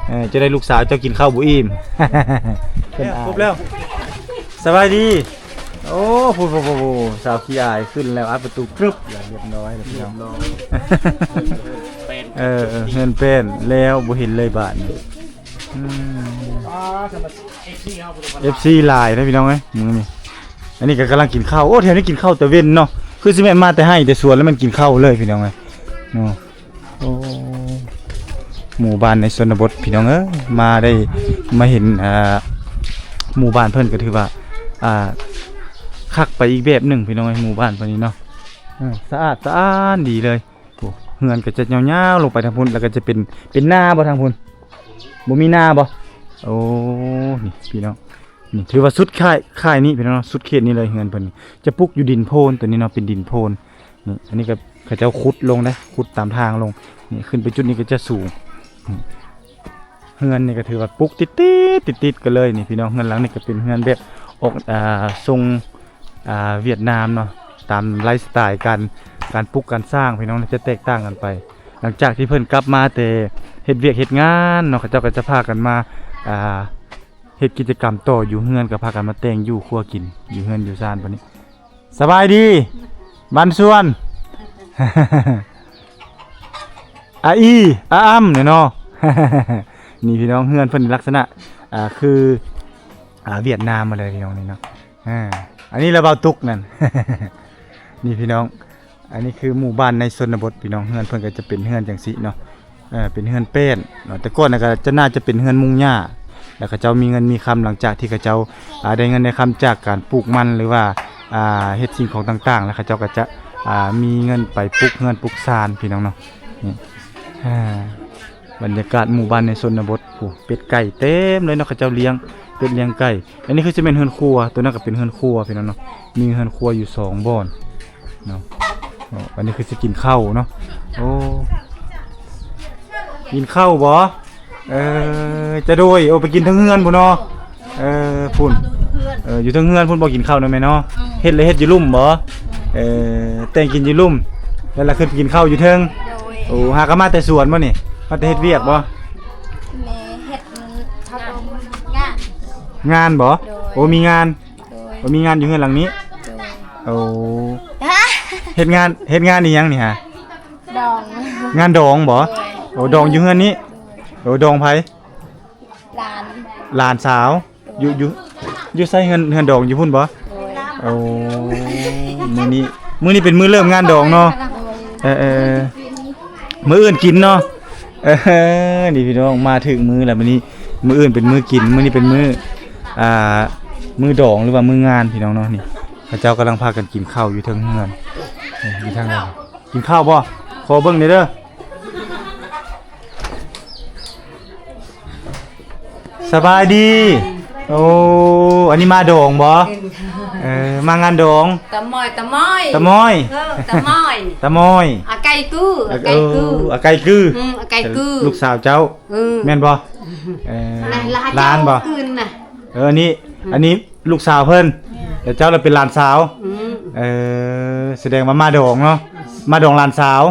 ເອີ ຈະໄດ້ລູກສາວເຈົ້າກິນເຂົ້າບໍ່ອີ່ມ. ເພິ່ນອາຍ ຄົບແລ້ວ. ສະບາຍດີ. ໂອ້ ຜູ້ ຜູ້ ຜູ້ ຜູ້ ສາວຂີ້ອາຍຂຶ້ນແລ້ວ ອັດປະຕູກຣຶບ ລຽບຮ້ອຍແລ້ວພີ່ນ້ອງ. ເອີ ເຮືອນແປ້ນແລ້ວ ບໍ່ເຫັນເລີຍບາດນີ້. ອືມ ເອັຟຊີຫຼາຍເນາະພີ່ນ້ອງເອີຍ ມື້ນີ້. ອັນນີ້ກໍກຳລັງກິນເຂົ້າ. ໂອ້ ແຖວນີ້ກິນເຂົ້າແຕ່ເວັນເນາະ. ຄືຊິແມ່ນມາແຕ່ໄຮ່ແຕ່ສວນແລ້ວແມ່ນກິນເຂົ້າເລີຍພີ່ນ້ອງເອີຍເນາະ. ໂອ້ ໝູ່ບ້ານໃນຊົນນະບົດພີ່ນ້ອງເອີຍ ມາໄດ້ມາເຫັນ ອ່າ ໝູ່ບ້ານເພິ່ນກໍຖືວ່າ ອ່າ ຄັກໄປອີກແບບໜຶ່ງພີ່ນ້ອງເອີຍ ໝູ່ບ້ານເພິ່ນນີ້ເນາະ. ເອີ ສະອາດສະອ້ານດີເລີຍ. ໂອ້ ເຮືອນກໍຈະຍາວໆລົງໄປທາງພຸ້ນ ແລ້ວກໍຈະເປັນ ເປັນນາບໍ່ທາງພຸ້ນ? ບໍ່ມີນາບໍ່? ໂອ້ ນີ້ພີ່ນ້ອງ ນີ້ຖືວ່າສຸດຄ້າຍ ຄ້າຍນີ້ພີ່ນ້ອງເນາະ ສຸດເຂດນີ້ເລີຍ. ເຮືອນເພິ່ນນີ້ຈະປຸກຢູ່ດິນໂພນ ຕົວນີ້ເນາະ ເປັນດິນໂພນ. ນີ້ ອັນນີ້ກໍເຂົາເຈົ້າຂຸດລົງເດ້ ຂຸດຕາມທາງລົງ. ນີ້ ຂຶ້ນໄປຈຸດນີ້ກໍຈະສູງ. ນີ້ ເຮືອນນີ້ກໍຖືວ່າປຸກຕິດໆ ຕິດໆກັນເລີຍນີ້ພີ່ນ້ອງ. ເຮືອນຫຼັງນີ້ກໍເປັນເຮືອນແບບອອກ ອ່າ ຊົງ ອ່າ ຫວຽດນາມເນາະ. ຕາມໄລຟ໌ສະໄຕລ໌ການ ການປຸກການສ້າງພີ່ນ້ອງ ຈະແຕກຕ່າງກັນໄປ. ຫຼັງຈາກທີ່ເພິ່ນກັບມາແຕ່ເຮັດວຽກເຮັດງານເນາະ ເຂົາເຈົ້າກໍຈະພາກັນມາ ອ່າ ເຮັດກິດຈະກຳຕໍ່ຢູ່ເຮືອນ ກໍພາກັນມາແຕ່ງຢູ່ຄົວກິນ ຢູ່ເຮືອນຢູ່ຊານບັດນີ້. ສະບາຍດີ ບ້ານສວນ ອາອີ ອາອຳ ເນາະ. ນີ້ພີ່ນ້ອງ ເຮືອນເພິ່ນລັກສະນະ ອ່າ ຄື ອ່າ ຫວຽດນາມມາເລີຍພີ່ນ້ອງນີ້ເນາະ. ອ່າ ອັນນີ້ລະບ່າວຕຸກນັ້ນ ນີ້ພີ່ນ້ອງ ອັນນີ້ຄືໝູ່ບ້ານໃນຊົນນະບົດພີ່ນ້ອງ. ເຮືອນເພິ່ນກໍຈະເປັນເຮືອນຈັ່ງຊີ້ເນາະ ເອີ ເປັນເຮືອນແປ້ນເນາະ. ແຕ່ກ່ອນນະກໍຈະໜ້າຈະເປັນເຮືອນມຸງຫຍ້າ ແລ້ວເຂົາເຈົ້າມີເງິນມີຄຳ ຫຼັງຈາກທີ່ເຂົາເຈົ້າ ອ່າ ໄດ້ເງິນໄດ້ຄຳຈາກການປູກມັນ ຫຼືວ່າ ອ່າ ເຮັດສິ່ງຂອງຕ່າງໆ ແລ້ວເຂົາເຈົ້າກໍຈະ ອ່າ ມີເງິນໄປປຸກເຮືອນປຸກຊານພີ່ນ້ອງເນາະ. ນີ້ ອ່າ ບັນຍາກາດໝູ່ບ້ານໃນຊົນນະບົດ. ໂອ້ ເປັດໄກ່ເຕັມເລີຍເນາະ ເຂົາເຈົ້າລ້ຽງເປັດລ້ຽງໄກ່. ອັນນີ້ຄືຊິແມ່ນເຮືອນຄົວ ຕົວນັ້ນກໍເປັນເຮືອນຄົວພີ່ນ້ອງເນາະ. ມີເຮືອນຄົວຢູ່ສອງບ່ອນເນາະ. ໂອ້ ອັນນີ້ຄືຊິກິນເຂົ້າເນາະ. ໂອ້ ກິນເຂົ້າບໍ່? ເອີ ຈະໂດຍ ໂອ້ ໄປກິນເທິງເຮືອນພຸ້ນເນາະ. ເອີ ພຸ້ນ ເອີ ຢູ່ເທິງເຮືອນພຸ້ນບໍ່ ກິນເຂົ້ານຳແມ່ເນາະ. ອືມ ເຮັດລະເຮັດຢູ່ລຸ່ມບໍ່? ອືມ ເອີ ແຕ່ງກິນຢູ່ລຸ່ມ ແລ້ວລະຂຶ້ນໄປກິນເຂົ້າຢູ່ເທິງ. ໂດຍ ໂອ້ ຫາກໍມາແຕ່ສວນບໍ່ນີ້? ມາແຕ່ເຮັດວຽກບໍ່? ແມ່ເຮັດເຂົ້າຕົ້ມງານ ງານບໍ່? ໂດຍ ໂອ້ ມີງານ. ໂດຍ ໂອ້ ມີງານຢູ່ເຮືອນຫຼັງນີ້. ໂດຍ ໂອ້ ຮະ ເຮັດງານ ເຮັດງານອີ່ຫຍັງນີ້ຫະ? ດອງ ງານດອງບໍ່? ໂດຍ ໂອ້ ດອງຢູ່ເຮືອນນີ້. ໂດຍ ໂອ້ ດອງໃຜ? ຫຼານ ຫຼານສາວ. ໂດຍ ຢູ່ ຢູ່ ຢູ່ໃສເຮືອນ ເຮືອນດອງຢູ່ພຸ້ນບໍ່? ໂດຍ ໂອ້ ມື້ນີ້ ມື້ນີ້ເປັນມື້ເລີ່ມງານດອງເນາະ. ໂດຍ ເອີ ເອີ ມື້ອື່ນກິນເນາະ. ເອີ ນີ້ພີ່ນ້ອງ ມາຖືກມື້ແລ້ວມື້ນີ້. ມື້ອື່ນເປັນມື້ກິນ ມື້ນີ້ເປັນມື້ ອ່າ ມື້ດອງ ຫຼືວ່າມື້ງານພີ່ນ້ອງເນາະ. ນີ້ເຂົາເຈົ້າກຳລັງພາກັນກິນເຂົ້າຢູ່ເທິງເຮືອນ. ນີ້ ຢູ່ທາງນັ້ນ ກິນເຂົ້າບໍ່? ຂໍເບິ່ງແດ່ເດີ. ສະບາຍດີ. ໂອ້ ອັນນີ້ມາດອງບໍ່? ເອີ ມາງານດອງ. ຕາມອຍ ຕາມອຍ ຕາມອຍ. ເອີ ຕາມອຍ ຕາມອຍ. ອາໄກ່ກື້ ອາໄກ່ກື້ ເອີ ອາໄກ່ກື້. ອືມ ອາໄກ່ກື້ ລູກສາວເຈົ້າ. ອືມ ແມ່ນບໍ່? ເອີ ນະ ຫຼານບໍ່? ອື່ນນະ ເອີ ອັນນີ້ ອືມ ອັນນີ້ລູກສາວເພິ່ນ ແລ້ວເຈົ້າລະເປັນຫຼານສາວ. ອືມ ເອີ ສະແດງວ່າມາດອງເນາະ ມາດອງຫຼານສາວ.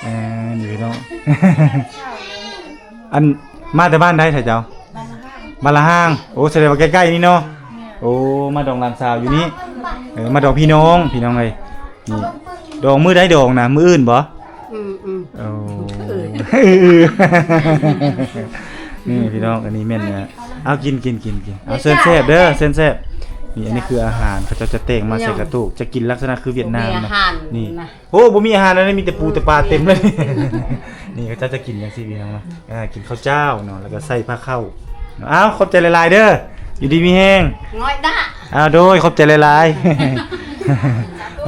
ເອີ ນີ້ພີ່ນ້ອງ ອັນ ມາແຕ່ບ້ານໃດແທ້ເຈົ້າ? ບ້ານລະຫ້າງ. ໂອ້ ສະແດງວ່າໃກ້ໆນີ້ເນາະ. ໂອ້ ມາດອງຫຼານສາວຢູ່ນີ້. ເອີ ມາດອງພີ່ນ້ອງ ພີ່ນ້ອງເອີຍ. ນີ້ ດອງມື້ໃດດອງນະ? ມື້ອື່ນບໍ່? ອືມໆ ໂອ້ ນີ້ພີ່ນ້ອງ ອັນນີ້ແມ່ນ ເອົາ ກິນໆໆໆ ເອົາ ເຊີນແຊບເດີ ເຊີນແຊບ. ນີ້ ອັນນີ້ຄືອາຫານ ເຂົາເຈົ້າຈະແຕ່ງມາໃສ່ກະໂຕກ ຈະກິນລັກສະນະຄືຫວຽດນາມເນາະ. ນີ້ ໂອ້ ບໍ່ມີອາຫານແລ້ວ ມີແຕ່ປູແຕ່ປາເຕັມເລີຍ. ນີ້ເຂົາເຈົ້າຈະກິນຈັ່ງຊີ້ພີ່ນ້ອງເນາະ. ອ່າ ກິນເຂົ້າຈ້າວເນາະ ແລ້ວກໍໃສ່ພາເຂົ້າ. ອ້າວ ຂອບໃຈຫຼາຍໆເດີ ຢູ່ດີມີແຮງ. ງອຍດະ ອ້າວ ໂດຍ ຂອບໃຈຫຼາຍ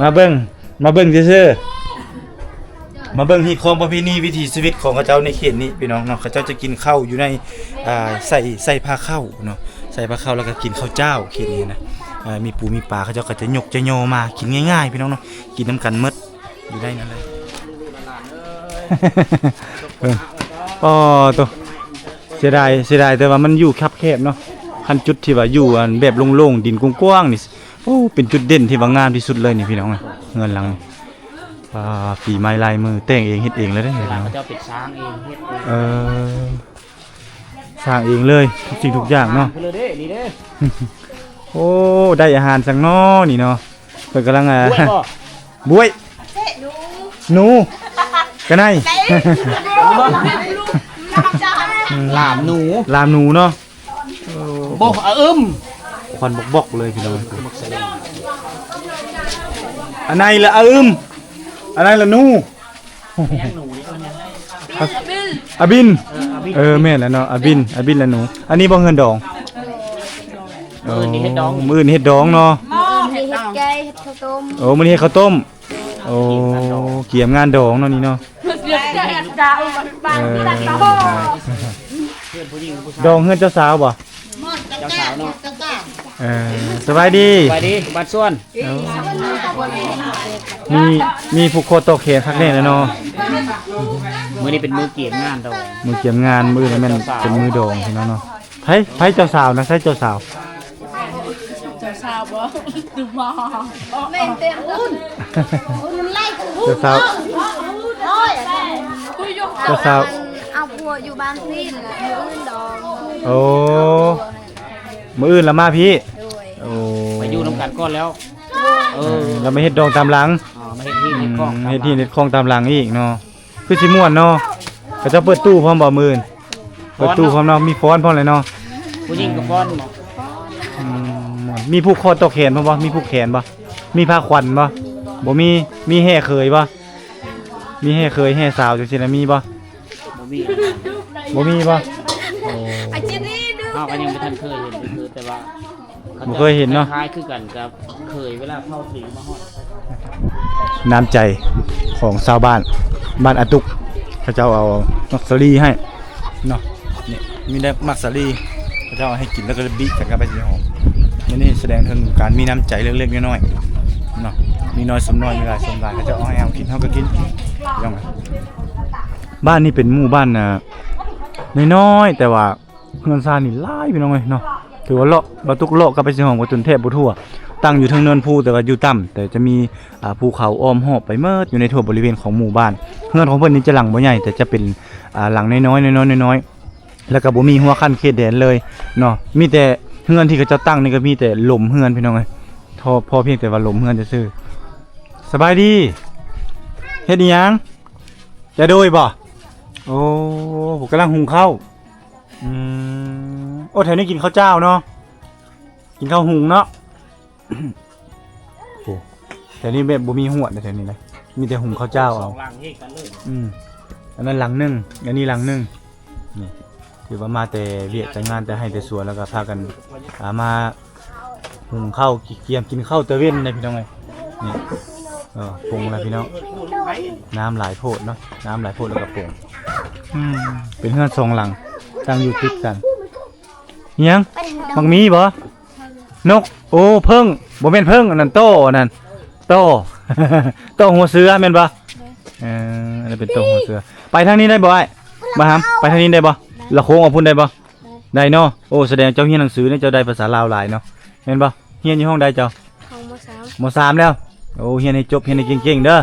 ໆ. ມາເບິ່ງ ມາເບິ່ງຊື່ໆ ມາເບິ່ງຮີດຄອງປະເພນີວິຖີຊີວິດຂອງເຂົາເຈົ້າໃນເຂດນີ້ພີ່ນ້ອງເນາະ. ເຂົາເຈົ້າຈະກິນເຂົ້າຢູ່ໃນ ອ່າ ໃສ່ ໃສ່ພາເຂົ້າເນາະ ໃສ່ພາເຂົ້າ ແລ້ວກໍກິນເຂົ້າຈ້າວເຂດນີ້ນະ. ເອີ ມີປູມີປາ ເຂົາເຈົ້າກໍຈະຍົກຈະຍໍມາກິນງ່າຍໆ ພີ່ນ້ອງເນາະ ກິນນຳກັນໝົດ. ຢູ່ໄດ້ນັ້ນເລີຍ. ເອີ ອໍ ໂຕ ເສຍດາຍ ເສຍດາຍແຕ່ວ່າມັນຢູ່ຄັບແຄບເນາະ. ຄັນຈຸດທີ່ວ່າຢູ່ອັນແບບໂລ່ງໆ ດິນກວ້າງໆນີ້ ໂອ້ ເປັນຈຸດເດັ່ນທີ່ວ່າງາມທີ່ສຸດເລີຍນີ້ພີ່ນ້ອງ. ເຮືອນຫຼັງນີ້ ອ່າ ຝີໄມ້ລາຍມື ແຕ່ງເອງເຮັດເອງເລີຍເດ້. ເວລາເຂົາເຈົ້າເປັນສ້າງເອງເຮັດເອງ. ເອີ ສ້າງເອງເລີຍທຸກສິ່ງທຸກຢ່າງເນາະ. ເລີຍເດ້ ນີ້ເດ້. ໂອ້ ໄດ້ອາຫານສັງເນາະນີ້ເນາະ. ເພິ່ນກຳລັງ ອ່າ ບວຍບໍ່? ບວຍ ໜູ ກະໄນ ລາມໜູ ລາມໜູເນາະ. ໂອ້ ບໍ່ ອະອຶມ ຄວັນບອກໆເລີຍພີ່ນ້ອງ. ອັນໃນລະອະອຶມ ອັນໃນລະໜູ. ອາບິນ ເອີ ອາບິນ ເອີ ແມ່ນແລ້ວເນາະ ອາບິນ ອາບິນລະໜູ. ອັນນີ້ບໍ່ເຮືອນດອງ? ມື້ອື່ນນີ້ເຮັດດອງ ມື້ອື່ນເຮັດດອງເນາະ. ມື້ອື່ນເຮັດໄກ່ ເຮັດເຂົ້າຕົ້ມ. ໂອ້ ມື້ນີ້ເຮັດເຂົ້າຕົ້ມ. ໂອ້ ກຽມງານດອງເນາະນີ້ເນາະ. ເອີ ດອງເຮືອນເຈົ້າສາວບໍ່? ເຈົ້າສາວເນາະ. ເອີ ສະບາຍດີ ສະບາຍດີ ບ້ານສວນ. ເອີ ມີ ມີຜູກຄໍຕໍ່ແຂນຄັກແນ່ແລ້ວເນາະ. ມື້ນີ້ເປັນມື້ກຽມງານດອງ ມື້ກຽມງານ ມື້ອື່ນແມ່ນເປັນມື້ດອງພີ່ນ້ອງເນາະ. ໃຜ ໃຜເຈົ້າສາວນະ? ໃຜເຈົ້າສາວ? ເຈົ້າສາວບໍ່? ມາ ແມ່ນເຕັມພຸ້ນ ພຸ້ນໄລ່ ເຈົ້າສາວ ໂອ້ຍ ເຈົ້າສາວ ເອົາຜົວຢູ່ບ້ານພີ້ ມື້ອື່ນດອງ. ໂອ້ ມື້ອື່ນລະມາພີ້. ໂດຍ ໂອ້ ໄປຢູ່ນຳກັນກ່ອນແລ້ວ. ເອີ ລະມາເຮັດດອງຕາມຫຼັງ. ອໍ ມາເຮັດຮີດເຮັດຄອງ ເຮັດຮີດເຮັດຄອງຕາມຫຼັງອີກເນາະ. ຄືຊິມ່ວນເນາະ. ເຂົາເຈົ້າເປີດຕູ້ພ້ອມບໍ່ມື້ອື່ນ? ເປີດຕູ້ພ້ອມເນາະ ມີຟ້ອນພ້ອມເລີຍເນາະ. ຜູ້ຍິງກໍຟ້ອນບໍ່? ອືມ ມີຜູກຄໍຕໍ່ແຂນພ້ອມບໍ່? ມີຜູກແຂນບໍ່? ມີຜ້າຂວັນບໍ່? ບໍ່ມີ. ມີແຫ່ເຂີຍບໍ່? ມີແຫ່ເຂີຍແຫ່ສາວຈັ່ງຊີ້ນະ ມີບໍ່? ບໍ່ມີ ບໍ່ມີບໍ່? ໂອ້ ເຮົາກໍຍັງບໍ່ທັນເຄີຍເຫັນ ຄືແຕ່ວ່າ ບໍ່ເຄີຍເຫັນເນາະ. ຄ້າຍຄືກັນກັບເຂີຍເວລາເຜົາຜີມາຮອດ. ນ້ຳໃຈຂອງຊາວບ້ານ ບ້ານອາຕຸກ ເຂົາເຈົ້າເອົາໝາກສາລີໃຫ້ເນາະ. ນີ້ ມີແຕ່ໝາກສາລີ ເຂົາເຈົ້າເອົາໃຫ້ກິນ ແລ້ວກໍບິກັນກັບໃບຊະຍາຫອມ. ນີ້ ນີ້ສະແດງເຖິງການມີນ້ຳໃຈເລັກໆນ້ອຍໆເນາະ. ມີນ້ອຍສົມນ້ອຍ ມີຫຼາຍສົມຫຼາຍ ເຂົາເຈົ້າເອົາໃຫ້ເຮົາກິນ ເຮົາກໍກິນ. ພີ່ນ້ອງ ບ້ານນີ້ເປັນໝູ່ບ້ານ ອ່າ ນ້ອຍໆ ແຕ່ວ່າ ເຮືອນຊານນີ້ຫຼາຍພີ່ນ້ອງເອີຍເນາະ. ຖືວ່າເລາະ ບ່າວຕຸກເລາະກັບໄປຊິຮອງ ບ່າວຕຸນແທບບໍ່ທົ່ວ. ຕັ້ງຢູ່ເທິງເນີນພູ ແຕ່ວ່າຢູ່ຕ່ຳ ແຕ່ຈະມີ ອ່າ ພູເຂົາອ້ອມຮອບໄປໝົດ ຢູ່ໃນທົ່ວບໍລິເວນຂອງໝູ່ບ້ານ. ເຮືອນຂອງເພິ່ນນີ້ຈະຫຼັງບໍ່ໃຫຍ່ ແຕ່ຈະເປັນ ອ່າ ຫຼັງນ້ອຍໆ ນ້ອຍໆ ນ້ອຍໆ ແລ້ວກໍບໍ່ມີຮົ້ວຂັ້ນເຂດແດນເລີຍເນາະ. ມີແຕ່ເຮືອນທີ່ເຂົາເຈົ້າຕັ້ງນີ້ກໍມີແຕ່ຫຼົມເຮືອນພີ່ນ້ອງເອີຍ ພໍ ພໍພຽງແຕ່ວ່າຫຼົມເຮືອນຊື່ໆ. ສະບາຍດີ ເຮັດອີ່ຫຍັງ? ຈະໂດຍບໍ່? ໂອ້ ກຳລັງຫຸງເຂົ້າ. ອືມ ໂອ້ ແຖວນີ້ກິນເຂົ້າຈ້າວເນາະ ກິນເຂົ້າຫຸງເນາະ. ໂອ້ ແຖວນີ້ແບບບໍ່ມີຮວດນະ ແຖວນີ້ນະ ມີແຕ່ຫຸງເຂົ້າຈ້າວເອົາ. ສອງຫຼັງເຮກກັນເລີຍ. ອືມ ອັນນັ້ນຫຼັງໜຶ່ງ ອັນນີ້ຫຼັງໜຶ່ງ. ນີ້ ຖືວ່າມາແຕ່ວຽກແຕ່ງານ ແຕ່ໄຮ່ແຕ່ສວນ ແລ້ວກໍພາກັນ ອ່າ ມາ ຫຸງເຂົ້າ ກຽມກິນເຂົ້າຕາເວັນນະພີ່ນ້ອງເອີຍ. ນີ້ ເອີ ປຸງແລ້ວພີ່ນ້ອງ ນ້ຳຫຼາຍໂພດເນາະ ນ້ຳຫຼາຍໂພດແລ້ວກໍປຸງ. ອືມ ເປັນເຮືອນສອງຫຼັງ ຕັ້ງຢູ່ຕິດກັນ. ອີຫຍັງ? ໝາກມີບໍ່? ນົກ ໂອ້ ເຜິ້ງ ບໍ່ແມ່ນເຜິ້ງ ອັນນັ້ນ ຕໍ່ ອັນນັ້ນ ຕໍ່ ຕໍ່ຫົວເສືອແມ່ນບໍ່? ເອີ ອັນນັ້ນເປັນຕໍ່ຫົວເສືອ. ໄປທາງນີ້ໄດ້ບໍ່ອ້າຍ? ມາຫາມ ໄປທາງນີ້ໄດ້ບໍ່? ໄດ້. ລະໂຄງອອກພຸ້ນໄດ້ບໍ່? ໄດ້ເນາະ. ໂອ້ ສະແດງເຈົ້າຮຽນໜັງສືນີ້ ເຈົ້າໄດ້ພາສາລາວຫຼາຍເນາະ ແມ່ນບໍ່? ຮຽນຢູ່ຫ້ອງໃດເຈົ້າ? ຫ້ອງ ມ. ສາມ ມ. ສາມແລ້ວ. ໂອ້ ຮຽນໃຫ້ຈົບ ຮຽນໃຫ້ເກັ່ງໆເດີ. ໂດຍ.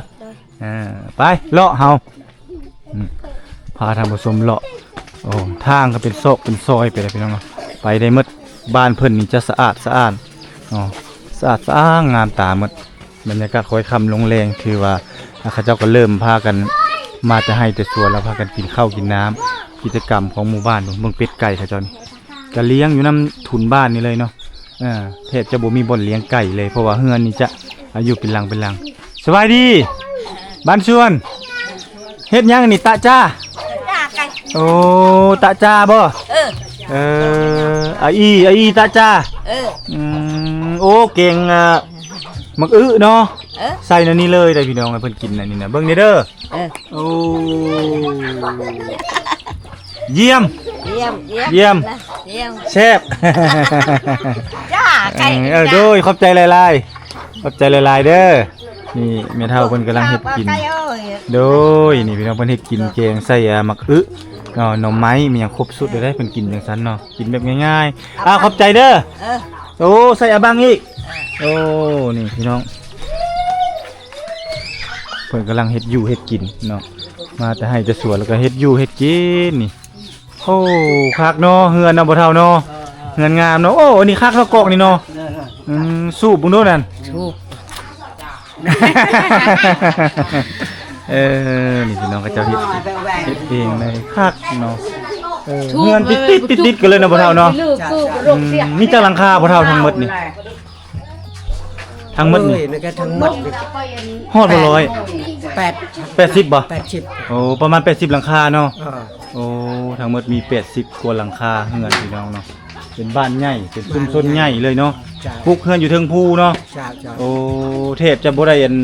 ອ່າ ໄປເລາະເຮົາ ອືມ ພາທ່ານຜູ້ຊົມເລາະ. ໂອ້ ທາງກໍເປັນຊອກເປັນຊອຍໄປແລ້ວ ພີ່ນ້ອງເນາະ. ໄປໄດ້ໝົດ. ບ້ານເພິ່ນນີ້ຈະສະອາດສະອ້ານເນາະ ສະອາດສະອ້າງງາມຕາໝົດ. ບັນຍາກາດຄ່ອຍຄ່ຳລົງແລງ ຖືວ່າ ອ່າ ເຂົາເຈົ້າກໍເລີ່ມພາກັນມາແຕ່ໄຮ່ແຕ່ສວນ ແລ້ວພາກັນກິນເຂົ້າກິນນ້ຳ. ກິດຈະກຳຂອງໝູ່ບ້ານ ເບິ່ງເປັດໄກ່ເຂົາເຈົ້ານີ້ ກະລ້ຽງຢູ່ນຳທຸນບ້ານນີ້ເລີຍເນາະ. ເອີ ແທບຈະບໍ່ມີບ່ອນລ້ຽງໄກ່ເລີຍ ເພາະວ່າເຮືອນນີ້ຈະ ອາ ຢູ່ເປັນຫຼັງເປັນຫຼັງ. ສະບາຍດີ ບ້ານສວນ ເຮັດຫຍັງນີ້? ຕະຈາ ຕະຈາໄກ່. ໂອ້ ຕະຈາບໍ່? ເອີ ເອີ ອາອີ ອາອີ ຕະຈາ. ເອີ ອືມ ໂອ້ ແກງ ອ່າ ໝາກອຶເນາະ. ເອີ ໃສ່ໃນນີ້ເລີຍໄດ໋ ພີ່ນ້ອງ ໃຫ້ເພິ່ນກິນໃນນີ້ນະ ເບິ່ງແດ່ເດີ. ເອີ ໂອ້ ຢ້ຽມ ຢ້ຽມ ຢ້ຽມ ຢ້ຽມ ນະ ຢ້ຽມ ແຊບ ຈ້າ ໄກ່ ເອີ ຈ້າ ໂດຍ ຂອບໃຈຫຼາຍໆ ຂອບໃຈຫຼາຍໆເດີ. ນີ້ແມ່ເຖົ້າເພິ່ນກຳລັງເຮັດກິນ ໂດຍ ນີ້ພີ່ນ້ອງ ເພິ່ນເຮັດກິນແກງໃສ່ ອ່າ ໝາກອຶເນາະ ໜໍ່ໄມ້ ມີຫຍັງຄົບສຸດເລີຍເດ້ ເພິ່ນກິນຈັ່ງຊັ້ນເນາະ ກິນແບບງ່າຍໆ. ອ່າ ຂອບໃຈເດີ. ເອີ ໂອ້ ໃສ່ອາບັງອີກ. ໂອ້ ນີ້ພີ່ນ້ອງ ເພິ່ນກຳລັງເຮັດຢູ່ເຮັດກິນເນາະ ມາແຕ່ໄຮ່ແຕ່ສວນ ແລ້ວກໍເຮັດຢູ່ເຮັດກິນນີ້. ໂອ້ ຄັກເນາະ ເຮືອນເນາະ ພໍ່ເຖົ້າເນາະ. ເອີ ເຮືອນງາມເນາະ. ໂອ້ ອັນນີ້ຄັກເນາະ ກອກນີ້ເນາະ. ເອີ ເອີ ອືມ ສູບເບິ່ງດູນັ້ນ ສູບ. ເອີ ນີ້ພີ່ນ້ອງເຂົາເຈົ້າເຮັດ ເຮັດເອງເລີຍ ຄັກເນາະ. ເອີ ເຮືອນຕິດໆ ຕິດໆກັນເລີຍເນາະ ພໍ່ເຖົ້າເນາະ. ອືມ ມີຈັກຫຼັງຄາ ພໍ່ເຖົ້າ ທັງໝົດນີ້? ທັງໝົດນີ້ ເອີຍ ນີ້ກໍທັງໝົດນີ້ ຮອດບໍ່ຮ້ອຍ? ແປດ ແປດສິບບໍ່? ແປດສິບ ໂອ້ ປະມານແປດສິບຫຼັງຄາເນາະ. ເອີ ໂອ້ ທັງໝົດມີແປດສິບກວ່າຫຼັງຄາເຮືອນ ພີ່ນ້ອງເນາະ. ເປັນບ້ານໃຫຍ່ ເປັນຊຸມຊົນໃຫຍ່ເລີຍເນາະ. ເຈົ້າ ປຸກເຮືອນຢູ່ເທິງພູເນາະ. ເຈົ້າ ເຈົ້າ ໂອ້ ແທບຈະບໍ່ໄດ້ອັນ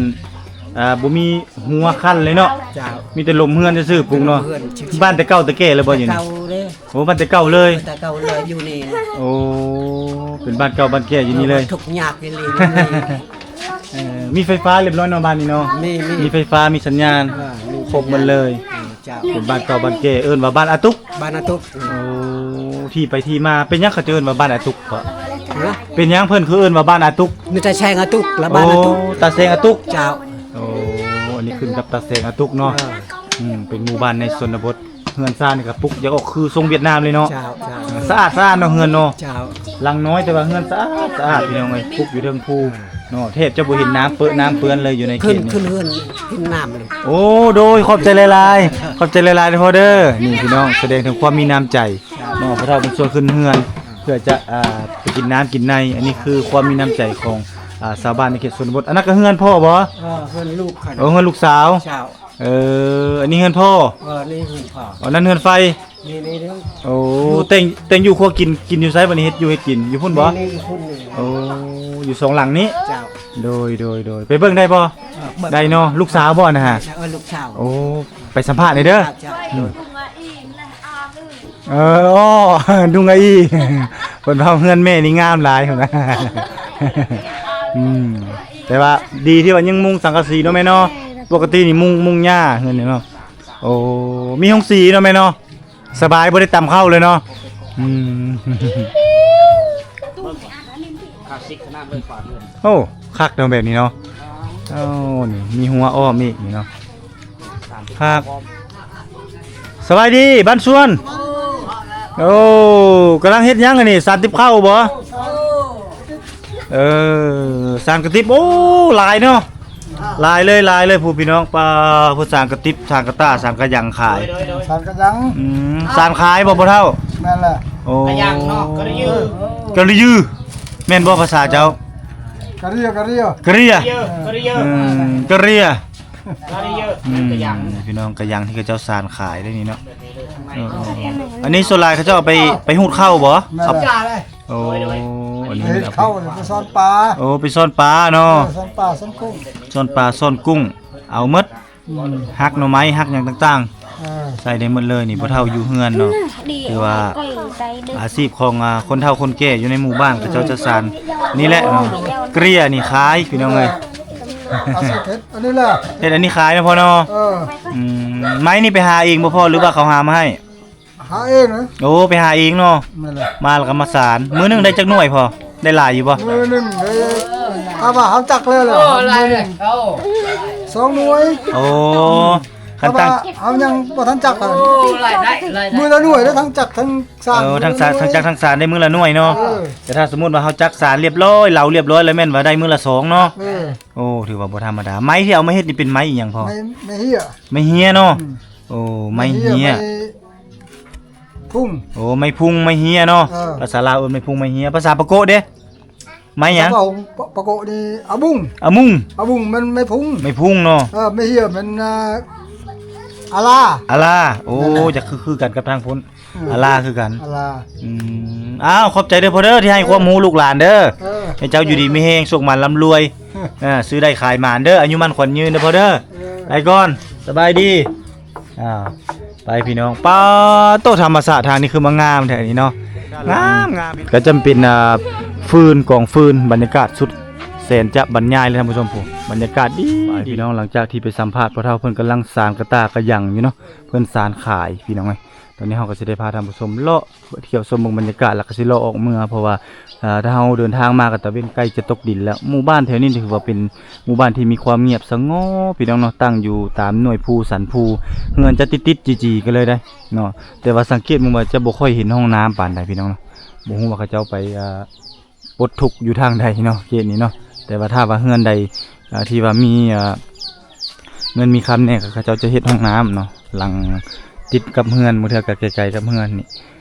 ອ່າ ບໍ່ມີຮົ້ວຂັ້ນເລີຍເນາະ. ເຈົ້າ ມີແຕ່ລົມເຮືອນຊື່ໆ ປຸກເນາະ. ເຮືອນຊື່ໆ ບ້ານແຕ່ເກົ່າແຕ່ແກ່ເລີຍບໍ່ຢູ່ນີ້? ແຕ່ເກົ່າເລີຍ. ໂອ້ ບ້ານແຕ່ເກົ່າເລີຍ. ເອີ ແຕ່ເກົ່າເລີຍ ຢູ່ນີ້ ໂອ້ ເປັນບ້ານເກົ່າບ້ານແກ່ຢູ່ນີ້ເລີຍ. ທຸກຍາກອີ່ຫຼີ. ເອີ ມີໄຟຟ້າຮຽບຮ້ອຍເນາະ ບ້ານນີ້ເນາະ. ມີ ມີ ມີໄຟຟ້າ ມີສັນຍານ ເອີ ມີ ຄົບໝົດເລີຍ. ເຈົ້າ ເປັນບ້ານເກົ່າບ້ານແກ່ ເອີ້ນວ່າບ້ານອາຕຸກ. ບ້ານອາຕຸກ. ໂອ້ ທີ່ໄປທີ່ມາ ເປັນຫຍັງເຂົາຈະເອີ້ນວ່າບ້ານອາຕຸກເພາະ? ຮະ? ເປັນຫຍັງເພິ່ນຄືເອີ້ນວ່າບ້ານອາຕຸກ? ມີຕາແຊງອາຕຸກ ແລະ ບ້ານອາຕຸກ. ໂອ້ ຕາແຊງອາຕຸກ. ເຈົ້າ. ໂອ້ ອັນນີ້ຂຶ້ນກັບຕາແຊງອາຕຸກເນາະ. ເອີ ອືມ ເປັນໝູ່ບ້ານໃນຊົນນະບົດ. ເຮືອນຊານນີ້ກໍປຸກຢາກອອກຄືຊົງຫວຽດນາມເລີຍເນາະ. ເຈົ້າ ເຈົ້າ. ສະອາດສະອ້ານເນາະເຮືອນເນາະ. ເຈົ້າ. ຫຼັງນ້ອຍແຕ່ວ່າເຮືອນສະອາດສະອາດ ພີ່ນ້ອງເອີຍ ປຸກຢູ່ເທິງພູເນາະ. ແທບຈະບໍ່ເຫັນນ້ຳເປິ ນ້ຳເປື້ອນເລີຍຢູ່ໃນເຂດນີ້. ຂຶ້ນ ຂຶ້ນເຮືອນ ຂຶ້ນນ້ຳເລີຍ. ໂອ້ ໂດຍ ຂອບໃຈຫຼາຍໆ ຂອບໃຈຫຼາຍໆເດີພໍ່ເດີ. ນີ້ພີ່ນ້ອງ ສະແດງເຖິງຄວາມມີນ້ຳໃຈເນາະ. ພໍ່ເຖົ້າເພິ່ນຊວນຂຶ້ນເຮືອນ ເພື່ອຈະ ອ່າ ໄປກິນນ້ຳກິນໃນ. ອັນນີ້ຄືຄວາມມີນ້ຳໃຈຂອງ ອ່າ ຊາວບ້ານໃນເຂດຊົນນະບົດ. ອັນນັ້ນກໍເຮືອນພໍ່ບໍ່? ເອີ ເຮືອນລູກ. ໂອ້ ເຮືອນລູກສາວ. ເຈົ້າ. ເອີ ອັນນີ້ເຮືອນພໍ່. ເອີ ນີ້ເຮືອນພໍ່. ອັນນັ້ນເຮືອນໄຟ. ນີ້ ນີ້ ນີ້. ໂອ້ ແຕ່ງ ແຕ່ງຢູ່ຄົວກິນ ກິນຢູ່ໃສບັດນີ້? ເຮັດຢູ່ເຮັດກິນຢູ່ພຸ້ນບໍ່? ນີ້ ນີ້ ຢູ່ພຸ້ນນີ້. ໂອ້ ຢູ່ສອງຫຼັງນີ້. ເຈົ້າ. ໂດຍ ໂດຍ ໂດຍ ໄປເບິ່ງໄດ້ບໍ່? ເອີ ເບິ່ງໄດ້ເນາະ. ລູກສາວບໍ່ນະ? ເອີ ລູກສາວ. ໂອ້ ໄປສຳພາດແດ່ເດີ. ເຈົ້າ ເຈົ້າ. ອືມ ເອີ ອໍ ລຸງອາອີ ເພິ່ນເວົ້າເຮືອນແມ່ນີ້ງາມຫຼາຍພຸ້ນນະ. ອືມ ແຕ່ວ່າດີທີ່ວ່າຍັງມຸງສັງກະສີເນາະແມ່ເນາະ. ປົກກະຕິນີ້ມຸງ ມຸງຫຍ້າເຮືອນນີ້ເນາະ. ໂອ້ ມີໂຮງສີເນາະແມ່ເນາະ. ສະບາຍ ບໍ່ໄດ້ຕຳເຂົ້າເລີຍເນາະ. ອືມ ຄລາສສິກຂະໜາດເລີຍ. ໂອ້ ຄັກເນາະແບບນີ້ເນາະ. ໂອ້ ນີ້ມີຮົ້ວອ້ອມອີກນີ້ເນາະ. ຄັກ. ສະບາຍດີ ບ້ານສວນ. ໂອ້ ກຳລັງເຮັດຫຍັງອັນນີ້? ສານຕິບເຂົ້າບໍ່? ເອີ ສານກະຕິບ. ໂອ້ ຫຼາຍເນາະ. ຫຼາຍເລີຍ ຫຼາຍເລີຍ ຜູ້ພີ່ນ້ອງ. ປ້າ ຜູ້ສານກະຕິບ ສານກະຕ່າ ສານກະຍັງຂາຍ. ສານກະຍັງ. ອືມ ສານຂາຍບໍ່ພໍ່ເຖົ້າ? ແມ່ນແຫຼະ. ໂອ້ ກະລະຍື ກະລະຍື ແມ່ນບໍ່ພາສາເຈົ້າ? ກະເຣຍ ກະເຣຍ ກະເຣຍ. ອືມ ກະເຣຍ ກະເຣຍ. ອືມ ພີ່ນ້ອງ ກະຍັງທີ່ເຂົາເຈົ້າສານຂາຍໄດ໋ນີ້ເນາະ. ເອີ ອັນນີ້ສ່ວນຫຼາຍເຂົາເຈົ້າເອົາໄປ ໄປຮູດເຂົ້າບໍ່? ແມ່ນແຫຼະ. ໂອ້ ອັນນີ້ເອົາໄປ ເຂົ້າ ໄປຊ້ອນປາ. ໂອ້ ໄປຊ້ອນປາເນາະ. ເອີ ຊ້ອນປາຊ້ອນກຸ້ງ ຊ້ອນປາຊ້ອນກຸ້ງ ເອົາໝົດ. ອືມ ຫັກໜໍ່ໄມ້ ຫັກຫຍັງຕ່າງໆ. ເອີ ໃສ່ໄດ້ໝົດເລີຍນີ້. ພໍ່ເຖົ້າຢູ່ເຮືອນເນາະ ຖືວ່າອາຊີບຂອງ ອ່າ ຄົນເຖົ້າຄົນແກ່ຢູ່ໃນໝູ່ບ້ານ ເຂົາເຈົ້າຈະສານນີ້ແຫຼະເນາະ. ເກລັ້ຽນີ້ຂາຍ ພີ່ນ້ອງເອີຍ. ອາຊີບເຮັດອັນນີ້ແຫຼະ ເຮັດອັນນີ້ຂາຍເນາະພໍ່ເນາະ. ເອີ ອືມ ໄມ້ນີ້ໄປຫາເອງບໍ່ພໍ່ ຫຼືວ່າເຂົາຫາມາໃຫ້? ຫາເອງນະ ໂອ້ ໄປຫາເອງເນາະ ແມ່ນແຫຼະ ມາແລ້ວກໍມາສານ. ມື້ໜຶ່ງໄດ້ຈັກໜ່ວຍພໍ່? ໄດ້ຫຼາຍຢູ່ບໍ່? ມື້ໜຶ່ງໄດ້ ຖ້າວ່າເຮົາຈັກແລ້ວແຫຼະ ເອີ ມື້ໜຶ່ງ ສອງໜ່ວຍ. ໂອ້ ຄັນຕັ້ງ ຖ້າວ່າເຮົາຍັງບໍ່ທັນຈັກ ໂອ້ ລາຍໄດ້ ລາຍໄດ້ ມື້ລະໜ່ວຍ ແລ້ວທັງຈັກທັງສານ ເອີ ທັງສານ ທັງຈັກທັງສານໄດ້ມື້ລະໜ່ວຍເນາະ. ເອີ ແຕ່ຖ້າສົມມຸດວ່າເຮົາຈັກສານລຽບຮ້ອຍ ເຫຼົາລຽບຮ້ອຍ ແລ້ວແມ່ນວ່າໄດ້ມື້ລະສອງເນາະ. ເອີ ໂອ້ ຖືວ່າບໍ່ທຳມະດາ. ໄມ້ທີ່ເອົາມາເຮັດນີ້ເປັນໄມ້ອີ່ຫຍັງພໍ່? ໄມ້ ໄມ້ເຫື່ອ ໄມ້ເຫື່ອເນາະ. ອືມ ໂອ້ ໄມ້ເຫື່ອ ໄມ້ເຫື່ອ ໄມ້ ພຸງ ໂອ້ ໄມ້ພຸງ ໄມ້ເຫື່ອເນາະ. ເອີ ພາສາລາວເອີ້ນໄມ້ພຸງ ໄມ້ເຫື່ອ. ພາສາປາໂກະເດ້? ໄມ້ຫຍັງ? ປາໂກະ ປາໂກະນີ້ອາບຸງ ອາມຸງ ອາບຸງແມ່ນໄມ້ພຸງ ໄມ້ພຸງເນາະ. ເອີ ໄມ້ເຫື່ອແມ່ນ ອ່າ ອາລາ ອາລາ. ໂອ້ ນັ້ນແຫຼະ ຈະຄື ຄືກັນກັບທາງພຸ້ນ. ເອີ ອາລາຄືກັນ ອາລາ. ອືມ ອ້າວ ຂອບໃຈເດີພໍ່ເດີ ທີ່ໃຫ້ຄວາມຮູ້ລູກຫຼານເດີ. ເອີ ໃຫ້ເຈົ້າຢູ່ດີມີແຮງ ໂຊກໝານລ່ຳລວຍ ເອີ ຊື້ໄດ້ຂາຍໝານເດີ ອາຍຸໝັ້ນຂວັນຍືນເດີພໍ່ເດີ. ເອີ ໄປກ່ອນ ສະບາຍດີ. ອ່າ ໄປພີ່ນ້ອງ ປາໂຕ ທຳມະຊາດທາງນີ້ຄືມາງາມແທ້ນີ້ເນາະ ງາມໆ. ກໍຈະເປັນ ອ່າ ຟືນ ກອງຟືນ ບັນຍາກາດສຸດແສນຈະບັນຍາຍເລີຍທ່ານຜູ້ຊົມ. ຜູ້ ບັນຍາກາດດີ ພີ່ນ້ອງ ຫຼັງຈາກທີ່ໄປສຳພາດພໍ່ເຖົ້າ ເພິ່ນກຳລັງສານກະຕ່າກະຫຍັງຢູ່ເນາະ ເພິ່ນສານຂາຍພີ່ນ້ອງເອີຍ. ຕອນນີ້ເຮົາກໍຊິໄດ້ພາທ່ານຜູ້ຊົມເລາະ ທ່ຽວຊົມເບິ່ງບັນຍາກາດ ແລ້ວກໍຊິເລາະອອກເມືອ ເພາະວ່າ ເອີ ຖ້າເຮົາເດີນທາງມາກໍຕາເວັນໃກ້ຈະຕົກດິນແລ້ວ. ໝູ່ບ້ານແຖວນີ້ຖືວ່າເປັນໝູ່ບ້ານທີ່ມີຄວາມງຽບສະຫງົບ ພີ່ນ້ອງເນາະ ຕັ້ງຢູ່ຕາມໜ່ວຍພູສັນພູ ເຮືອນຈະຕິດໆຈີ່ໆກັນເລີຍໄດ໋ເນາະ. ແຕ່ວ່າສັງເກດເບິ່ງວ່າຈະບໍ່ຄ່ອຍເຫັນຫ້ອງນ້ຳປານໃດ ພີ່ນ້ອງເນາະ. ບໍ່ຮູ້ວ່າເຂົາເຈົ້າໄປ ອ່າ ປົດທຸກຢູ່ທາງໃດເນາະ ເຂດນີ້ເນາະ. ແຕ່ວ່າຖ້າວ່າເຮືອນໃດ ອ່າ ທີ່ວ່າມີ ອ່າ ເງິນມີຄຳແດ່ ເຂົາເຈົ້າຈະເຮັດຫ້ອງນ້ຳເນາະ ຫຼັງຕິດກັບເຮືອນ ບາງເທື່ອກໍໄກໆກັບເຮືອນນີ້.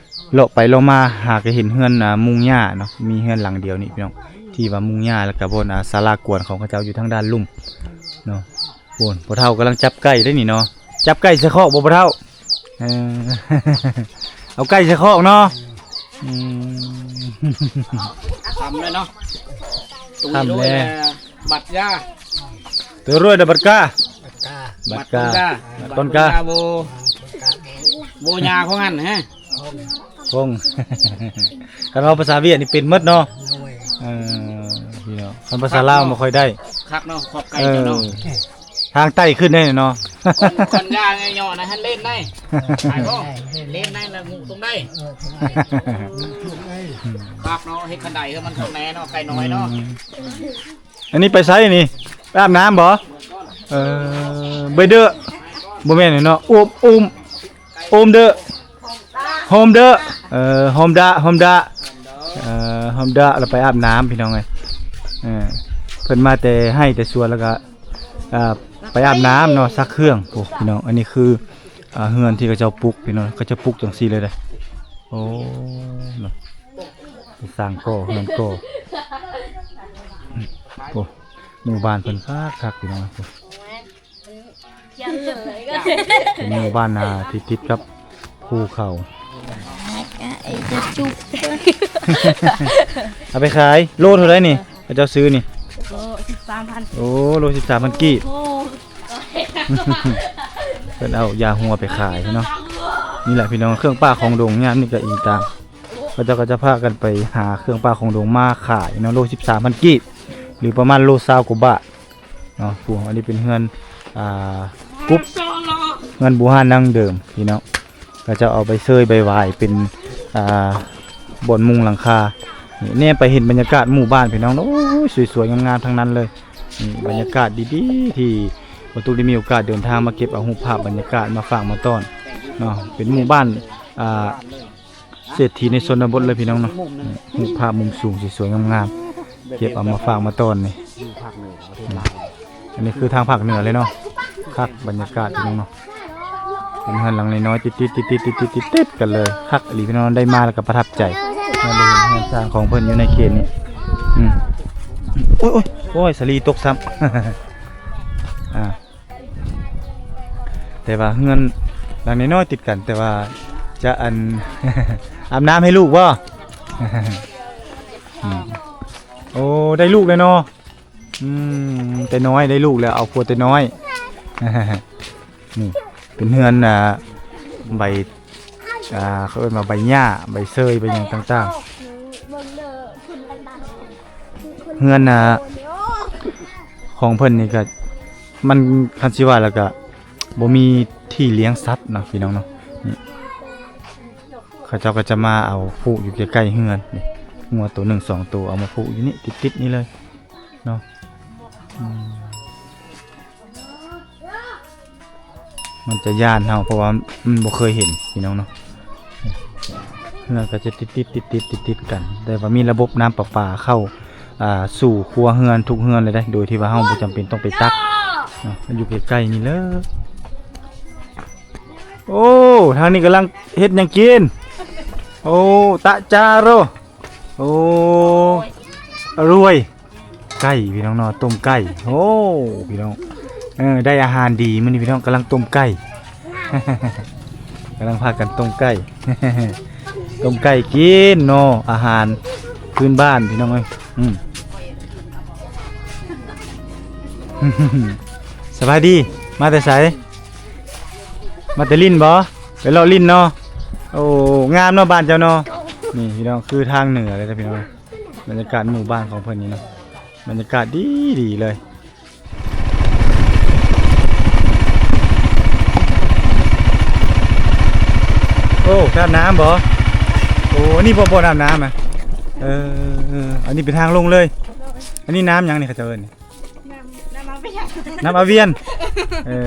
ເລາະໄປເລາະມາຫາກໍເຫັນເຮືອນ ອ່າ ມຸງຫຍ້າເນາະ ມີເຮືອນຫຼັງດຽວນີ້ພີ່ນ້ອງ ທີ່ວ່າມຸງຫຍ້າ ແລ້ວກໍບ່ອນ ອ່າ ສາລາກວນຂອງເຂົາເຈົ້າຢູ່ທາງດ້ານລຸ່ມເນາະ. ໂອ້ ພໍ່ເຖົ້າກຳລັງຈັບໄກ່ເດ້ນີ້ເນາະ ຈັບໄກ່ໃສ່ຄອກບໍ່ພໍ່ເຖົ້າ? ເອີ ເອົາໄກ່ໃສ່ຄອກເນາະ. ອືມ ຄຳເລີຍເນາະ ຄຳແລ້ວ ບັດຢາ ໂຕລວຍດະບັດກາ ບັດກາ ບັດກາ ບັດກາ ໂບ ໂບຍາຂອງຫັ້ນຮະ ຄົງ ຄັນເວົ້າພາສາຫວຽດນີ້ເປັນໝົດເນາະ. ໂດຍ ເອີ ພີ່ນ້ອງ ຄັນພາສາລາວບໍ່ຄ່ອຍໄດ້ ຄັກເນາະ ຂອບໃຈເຈົ້າເນາະ. ເອີ ທາງໃຕ້ຂຶ້ນໄດ້ເນາະ ຄົນ ຄົນຢາງເຫຍາະນະ ຫັ້ນເຫຼັ້ນໄດ້ ໄປບໍ່ ເຫຼັ້ນໄດ້ລະງຸຕົງໄດ້ ເອີ ຕົງໄດ້ ຄັກເນາະ ເຮັດຄັນໄດເອີ ມັນຕົງແນ່ເນາະ ໄກ່ນ້ອຍເນາະ. ອືມ ອັນນີ້ໄປໃສນີ້? ໄປອາບນ້ຳບໍ່? ເອີ ໄບເດີ ບໍ່ແມ່ນເນາະ ອຸມ ອຸມ ໂອມເດີ ໂຮມເດີ ເອີ ໂຮມດາ ໂຮມດາ ເອີ ໂຮມດາ ລະໄປອາບນ້ຳພີ່ນ້ອງເອີຍ. ເອີ ເພິ່ນມາແຕ່ໄຮ່ແຕ່ສວນ ລະກະ ອ່າ ໄປອາບນ້ຳເນາະ ຊັກເຄື່ອງ. ໂອ້ ພີ່ນ້ອງ ອັນນີ້ຄື ອ່າ ເຮືອນທີ່ເຂົາເຈົ້າປຸກ ພີ່ນ້ອງ ເຂົາເຈົ້າປຸກຈັ່ງຊີ້ເລີຍເດ້. ໂອ້ ເນາະ ສ້າງກໍ່ເຮືອນກໍ່. ໂອ້ ໝູ່ບ້ານເພິ່ນຄັກໆ ພີ່ນ້ອງ. ໂອ້ ເປັນໝູ່ບ້ານນາທີ່ຕິດກັບພູເຂົາ. ເອົາໄປຂາຍໂລເທົ່າໃດນີ້? ເຂົາເຈົ້າຊື້ນີ້ ໂລສິບສາມພັນ. ໂອ້ ໂລສິບສາມພັນກີບ. ໂອ້ ເພິ່ນເອົາຢາຫົວໄປຂາຍເນາະ. ນີ້ແຫຼະພີ່ນ້ອງ ເຄື່ອງປ່າຂອງດົງ ຍາມນີ້ກໍອີງຕາມ ເຂົາເຈົ້າກໍຈະພາກັນໄປຫາເຄື່ອງປ່າຂອງດົງມາຂາຍເນາະ ໂລສິບສາມພັນກີບ ຫຼືປະມານໂລຊາວກວ່າບາດ. ເນາະ ຜູ້ ອັນນີ້ເປັນເຮືອນ ອ່າ ກຸບ ເຮືອນບູຮານດັ້ງເດີມພີ່ນ້ອງ ເຂົາເຈົ້າເອົາໃບເຊີຍໃບຫວາຍເປັນ ອ່າ ບ່ອນມຸງຫຼັງຄາ. ນີ້ແນມໄປເຫັນບັນຍາກາດໝູ່ບ້ານພີ່ນ້ອງ ໂອ້ຍ ສວຍໆງາມໆທັງນັ້ນເລີຍ. ນີ້ບັນຍາກາດດີໆ ທີ່ບໍ່ຕຸກໄດ້ມີໂອກາດເດີນທາງມາເກັບເອົາຮູບພາບບັນຍາກາດມາຝາກມາຕ້ອນເນາະ. ເປັນໝູ່ບ້ານ ອ່າ ເສດຖີໃນຊົນນະບົດເລີຍພີ່ນ້ອງເນາະ. ຮູບພາບມຸມສູງສວຍໆງາມໆ ເກັບເອົາມາຝາກມາຕ້ອນນີ້. ອັນນີ້ຄືທາງພາກເໜືອເລີຍເນາະ. ຄັກບັນຍາກາດພີ່ນ້ອງເນາະ. ເປັນເຮືອນຫຼັງນ້ອຍໆ ຕິດໆ ຕິດໆ ຕິດໆ ຕິດໆກັນເລີຍ. ຄັກອີ່ຫຼີພີ່ນ້ອງ ໄດ້ມາແລ້ວກໍປະທັບໃຈ ໄດ້ເຫັນເຮືອນຊານຂອງເພິ່ນຢູ່ໃນເຂດນີ້. ອືມ ໂອ້ຍ ໂອ້ຍ ໂອ້ຍ ສາລີຕົກຊ້ຳ. ອ່າ ແຕ່ວ່າເຮືອນຫຼັງນ້ອຍໆຕິດກັນ ແຕ່ວ່າຈະອັນ ອາບນ້ຳໃຫ້ລູກບໍ່? ອືມ ໂອ້ ໄດ້ລູກແລ້ວເນາະ. ອືມ ແຕ່ນ້ອຍໄດ້ລູກແລ້ວ ເອົາຜົວແຕ່ນ້ອຍ. ນີ້ເປັນເຮືອນ ອ່າ ໃບ ອ່າ ເຂົາເອີ້ນວ່າໃບຫຍ້າ ໃບເຊີຍ ໃບຫຍັງຕ່າງໆ. ເຮືອນ ອ່າ ຂອງເພິ່ນນີ້ກະ ມັນ ຄັນຊິວ່າແລ້ວກະ ບໍ່ມີທີ່ລ້ຽງສັດເນາະ ພີ່ນ້ອງເນາະ. ນີ້ ເຂົາເຈົ້າກໍຈະມາເອົາຜູກຢູ່ໃກ້ໆເຮືອນນີ້ ງົວໂຕໜຶ່ງສອງໂຕ ເອົາມາຜູກຢູ່ນີ້ ຕິດໆນີ້ເລີຍເນາະ. ອືມ ມັນຈະຢ້ານເຮົາ ເພາະວ່າມັນບໍ່ເຄີຍເຫັນພີ່ນ້ອງເນາະ. ເຮືອນກໍຈະຕິດໆ ຕິດໆ ຕິດໆກັນ ແຕ່ວ່າມີລະບົບນ້ຳປະປາເຂົ້າ ອ່າ ສູ່ຄົວເຮືອນທຸກເຮືອນເລີຍເດ້ ໂດຍທີ່ວ່າເຮົາບໍ່ຈຳເປັນຕ້ອງໄປຕັກເນາະ ຢູ່ໃກ້ໆນີ້ເລີຍ. ໂອ້ ທາງນີ້ກຳລັງເຮັດຫຍັງກິນ? ໂອ້ ຕະຈາໂຣ ໂອ້ ອະຣວຍ ໄກ່ພີ່ນ້ອງເນາະ ຕົ້ມໄກ່. ໂອ້ ພີ່ນ້ອງ ເອີ ໄດ້ອາຫານດີມື້ນີ້ພີ່ນ້ອງ ກຳລັງຕົ້ມໄກ່ ກຳລັງພາກັນຕົ້ມໄກ່ ຕົ້ມໄກ່ກິນເນາະ ອາຫານພື້ນບ້ານພີ່ນ້ອງເອີຍ. ອືມ ສະບາຍດີ ມາແຕ່ໃສ? ມາແຕ່ຫຼິ້ນບໍ່? ໄປເລາະຫຼິ້ນເນາະ. ໂອ້ ງາມເນາະບ້ານເຈົ້າເນາະ. ນີ້ພີ່ນ້ອງ ຄືທາງເໜືອເລີຍນະພີ່ນ້ອງ ບັນຍາກາດໝູ່ບ້ານຂອງເພິ່ນນີ້ເນາະ ບັນຍາກາດດີໆເລີຍ. ໂອ້ ໄປອາບນ້ຳບໍ່? ໂອ້ ອັນນີ້ບໍ່ ບ່ອນອາບນ້ຳນະ. ເອີ ອັນນີ້ເປັນທາງລົງເລີຍ. ອັນນີ້ນ້ຳຫຍັງນີ້ເຂົາເຈົ້າເອີ້ນ? ນ້ຳ ນ້ຳອາວຽນ ນ້ຳອາວຽນ. ເອີ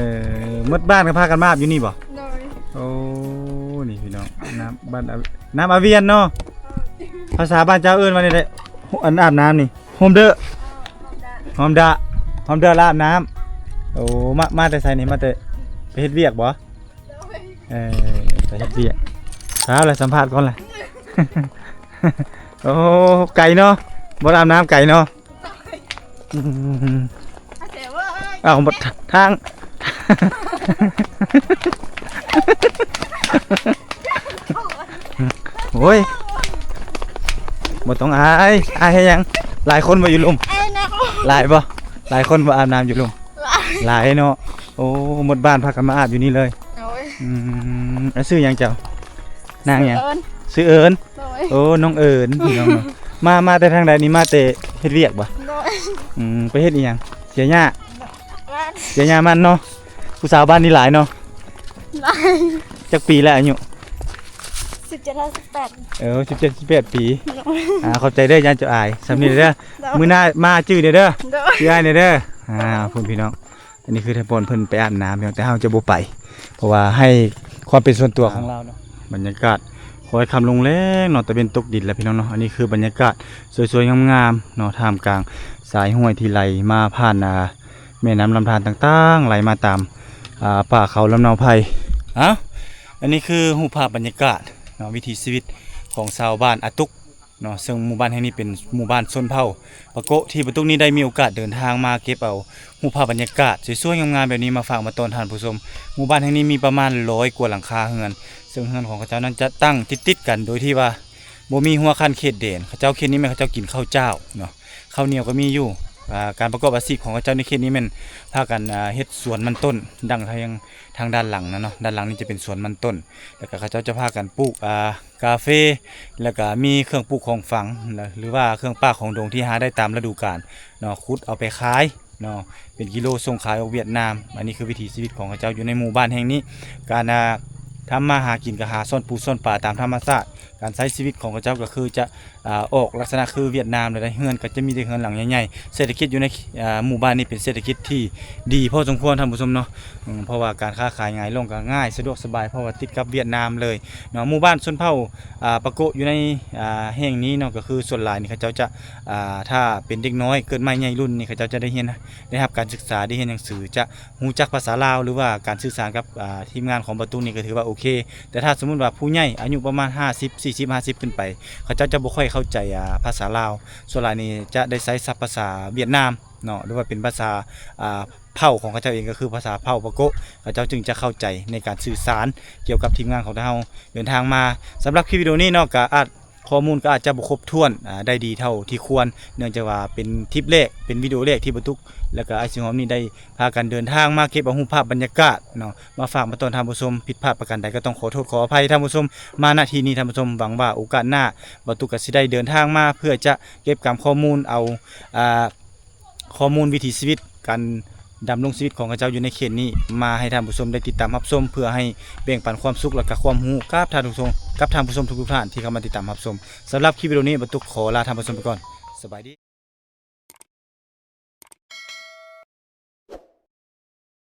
ໝົດບ້ານກໍພາກັນມາອາບຢູ່ນີ້ບໍ່? ໂດຍ. ໂອ້ ນີ້ພີ່ນ້ອງ ນ້ຳບ້ານອາ ນ້ຳອາວຽນເນາະ. ພາສາບ້ານເຈົ້າເອີ້ນວ່າແນວໃດ? ອັນອາບນ້ຳນີ້ ໂຮມເດີ ເອີ ໂຮມດາ ໂຮມດາ ໂຮມເດີລະອາບນ້ຳ. ໂອ້ ມາ ມາແຕ່ໃສນີ້? ມາແຕ່ໄປເຮັດວຽກບໍ່? ໂດຍ. ເອີ ໄປເຮັດວຽກ. ສາວລະສຳພາດກ່ອນລະ. ໂອ້ ໄກເນາະ ບ່ອນອາບນ້ຳໄກເນາະ. ອືມ ເອົາ ທາງ ໂອ້ຍ ບໍ່ຕ້ອງອາຍ ອາຍເຮັດຫຍັງ? ຫຼາຍຄົນບໍ່ຢູ່ລຸ່ມ? ຫຼາຍບໍ່? ຫຼາຍຄົນບໍ່ອາບນ້ຳຢູ່ລຸ່ມ? ຫຼາຍເນາະ. ໂອ້ ໝົດບ້ານພາກັນມາອາບຢູ່ນີ້ເລີຍ. ໂດຍ. ອືມ ອາ ຊື່ຫຍັງເຈົ້າ? ນາງຫຍັງ? ຊື່ເອີນ. ຊື່ເອີນ. ໂດຍ. ໂອ້ ນ້ອງເອີນ ພີ່ນ້ອງເນາະ. ມາ ມາແຕ່ທາງໃດນີ້? ມາແຕ່ເຮັດວຽກບໍ່? ໂດຍ. ອືມ ໄປເຮັດອີ່ຫຍັງ? ເສຍຫຍ້າ. ເສຍຫຍ້າມັນເນາະ. ຜູ້ສາວບ້ານນີ້ຫຼາຍເນາະ. ຫຼາຍ. ຈັກປີແລ້ວອາຍຸ? ສິບເຈັດ ສິບແປດ. ເອີ ສິບເຈັດ ສິບແປດປີ. ໂດຍ. ອາ ຂອບໃຈເດີ ຢ້ານເຈົ້າອາຍ. ສ່ຳນີ້ເດີ. ໂດຍ. ມື້ໜ້າມາຈື່ແດ່ເດີ. ໂດຍ. ຈື່ອ້າຍແດ່ເດີ. ອາ ພຸ້ນພີ່ນ້ອງ ອັນນີ້ຄືທ່ານບອນເພິ່ນໄປອາບນ້ຳ ແຕ່ເຮົາຈະບໍ່ໄປ ເພາະວ່າໃຫ້ຄວາມເປັນສ່ວນຕົວຂອງລາວເນາະ. ບັນຍາກາດຄ້ອຍຄ່ຳລົງແລ້ວເນາະ ຕາເວັນຕົກດິນແລ້ວພີ່ນ້ອງເນາະ. ອັນນີ້ຄືບັນຍາກາດສວຍໆງາມໆເນາະ ທ່າມກາງສາຍຫ້ວຍທີ່ໄຫຼມາຜ່ານ ອ່າ ແມ່ນ້ຳລຳທານຕ່າງໆ ໄຫຼມາຕາມ ອ່າ ປ່າເຂົາລຳເນົາໄຜ່. ເອົ້າ ອັນນີ້ຄືຮູບພາບບັນຍາກາດເນາະ ວິຖີຊີວິດຂອງຊາວບ້ານອາຕຸກ ເນາະ ເຊິ່ງໝູ່ບ້ານແຫ່ງນີ້ເປັນໝູ່ບ້ານຊົນເຜົ່າປາໂກະ ທີ່ປາຕຸກນີ້ໄດ້ມີໂອກາດເດີນທາງມາເກັບເອົາຮູບພາບບັນຍາກາດສວຍໆງາມໆແບບນີ້ມາຝາກມາຕ້ອນທ່ານຜູ້ຊົມ. ໝູ່ບ້ານແຫ່ງນີ້ມີປະມານຮ້ອຍກວ່າຫຼັງຄາເຮືອນ ເຊິ່ງເຮືອນຂອງເຂົາເຈົ້ານັ້ນຈະຕັ້ງຕິດໆກັນ ໂດຍທີ່ວ່າບໍ່ມີຮົ້ວຂັ້ນເຂດແດນ. ເຂົາເຈົ້າເຂດນີ້ແມ່ນເຂົາເຈົ້າກິນເຂົ້າຈ້າວເນາະ ເຂົ້າໜຽວກໍມີຢູ່. ອ່າ ການປະກອບອາຊີບຂອງເຂົາເຈົ້າໃນເຂດນີ້ແມ່ນພາກັນ ອ່າ ເຮັດສວນມັນຕົ້ນ ດັ່ງທາງ ທາງດ້ານຫຼັງນະເນາະ ດ້ານຫຼັງນີ້ຈະເປັນສວນມັນຕົ້ນ ແລ້ວກໍເຂົາເຈົ້າຈະພາກັນປູກ ອ່າ ກາເຟ ແລ້ວກະມີເຄື່ອງປູກຂອງຝັງ ຫຼືວ່າເຄື່ອງປ່າຂອງດົງທີ່ຫາໄດ້ຕາມລະດູການເນາະ ຂຸດເອົາໄປຂາຍເນາະ ເປັນກິໂລສົ່ງຂາຍອອກຫວຽດນາມ. ອັນນີ້ຄືວິຖີຊີວິດຂອງເຂົາເຈົ້າຢູ່ໃນໝູ່ບ້ານແຫ່ງນີ້. ການ ອ່າ ທຳມາຫາກິນກໍຫາຊ້ອນປູຊ້ອນປາຕາມທຳມະຊາດ. ການໃຊ້ຊີວິດຂອງເຂົາເຈົ້າກໍຄືຈະ ອ່າ ອອກລັກສະນະຄືຫວຽດນາມເລີຍ. ເຮືອນກໍຈະມີແຕ່ເຮືອນຫຼັງໃຫຍ່ໆ. ເສດຖະກິດຢູ່ໃນ ອ່າ ໝູ່ບ້ານນີ້ເປັນເສດຖະກິດທີ່ດີພໍສົມຄວນທ່ານຜູ້ຊົມເນາະ. ອືມ ເພາະວ່າການຄ້າຂາຍງ່າຍລົງ ກໍງ່າຍສະດວກສະບາຍ ເພາະວ່າຕິດກັບຫວຽດນາມເລີຍເນາະ. ໝູ່ບ້ານຊົນເຜົ່າ ອ່າ ປາໂກະຢູ່ໃນ ອ່າ ແຫ່ງນີ້ເນາະ ກໍຄືສ່ວນຫຼາຍນີ້ເຂົາເຈົ້າຈະ ອ່າ ຖ້າເປັນເດັກນ້ອຍເກີດໃໝ່ໃຫຍ່ລຸ້ນນີ້ ເຂົາເຈົ້າຈະໄດ້ຮຽນ ໄດ້ຮັບການສຶກສາ ໄດ້ຮຽນໜັງສື ຈະຮູ້ຈັກພາສາລາວ ຫຼືວ່າການສື່ສານກັບ ອ່າ ທີມງານຂອງປາຕຸກນີ້ກໍຖືວ່າໂອເຄ. ແຕ່ຖ້າສົມມຸດວ່າຜູ້ໃຫຍ່ອາຍຸປະມານຫ້າສິບ ສີ່ສິບ ຫ້າສິບຂຶ້ນໄປ ເຂົາເຈົ້າຈະບໍ່ຄ່ອຍເຂົ້າໃຈ ອ່າ ພາສາລາວ. ສ່ວນຫຼາຍນີ້ຈະໄດ້ໃຊ້ສັບພາສາຫວຽດນາມເນາະ ຫຼືວ່າເປັນພາສາ ອ່າ ເຜົ່າຂອງເຂົາເຈົ້າເອງ ກໍຄືພາສາເຜົ່າປາໂກະ ເຂົາເຈົ້າຈຶ່ງຈະເຂົ້າໃຈໃນການສື່ສານກ່ຽວກັບທີມງານຂອງເຮົາເດີນທາງມາ. ສຳລັບຄລິບວິດີໂອນີ້ເນາະ ກໍອາດ ຂໍ້ມູນກໍອາດຈະບໍ່ຄົບຖ້ວນ ອ່າ ໄດ້ດີເທົ່າທີ່ຄວນ ເນື່ອງຈາກວ່າເປັນທຣິບແລກ ເປັນວິດີໂອແລກທີ່ປາຕຸກ ແລ້ວກໍອ້າຍຊິງຫອມນີ້ໄດ້ພາກັນເດີນທາງມາເກັບເອົາຮູບພາບບັນຍາກາດເນາະ ມາຝາກມາຕ້ອນທ່ານຜູ້ຊົມ. ຜິດພາດປະການໃດກໍຕ້ອງຂໍໂທດຂໍອະໄພທ່ານຜູ້ຊົມ ມາ ນະ ທີ່ນີ້ທ່ານຜູ້ຊົມ. ຫວັງວ່າໂອກາດໜ້າ ປາຕຸກກໍຊິໄດ້ເດີນທາງມາເພື່ອຈະເກັບກຳຂໍ້ມູນເອົາ ອ່າ ຂໍ້ມູນວິຖີຊີວິດ ການດຳລົງຊີວິດຂອງເຂົາເຈົ້າຢູ່ໃນເຂດນີ້ ມາໃຫ້ທ່ານຜູ້ຊົມໄດ້ຕິດຕາມຮັບຊົມ ເພື່ອໃຫ້ແບ່ງປັນຄວາມສຸກ ແລະກະຄວາມຮູ້ກັບທ່ານຜູ້ຊົມ. ກັບທ່ານຜູ້ຊົມທຸກໆທ່ານທີ່ເຂົ້າມາຕິດຕາມຮັບຊົມ. ສຳລັບຄລິບວິດີໂອນີ້ ບ່າວຕຸກຂໍລາທ່ານຜູ້ຊົມໄປກ່ອນ. ສະບາຍດີ.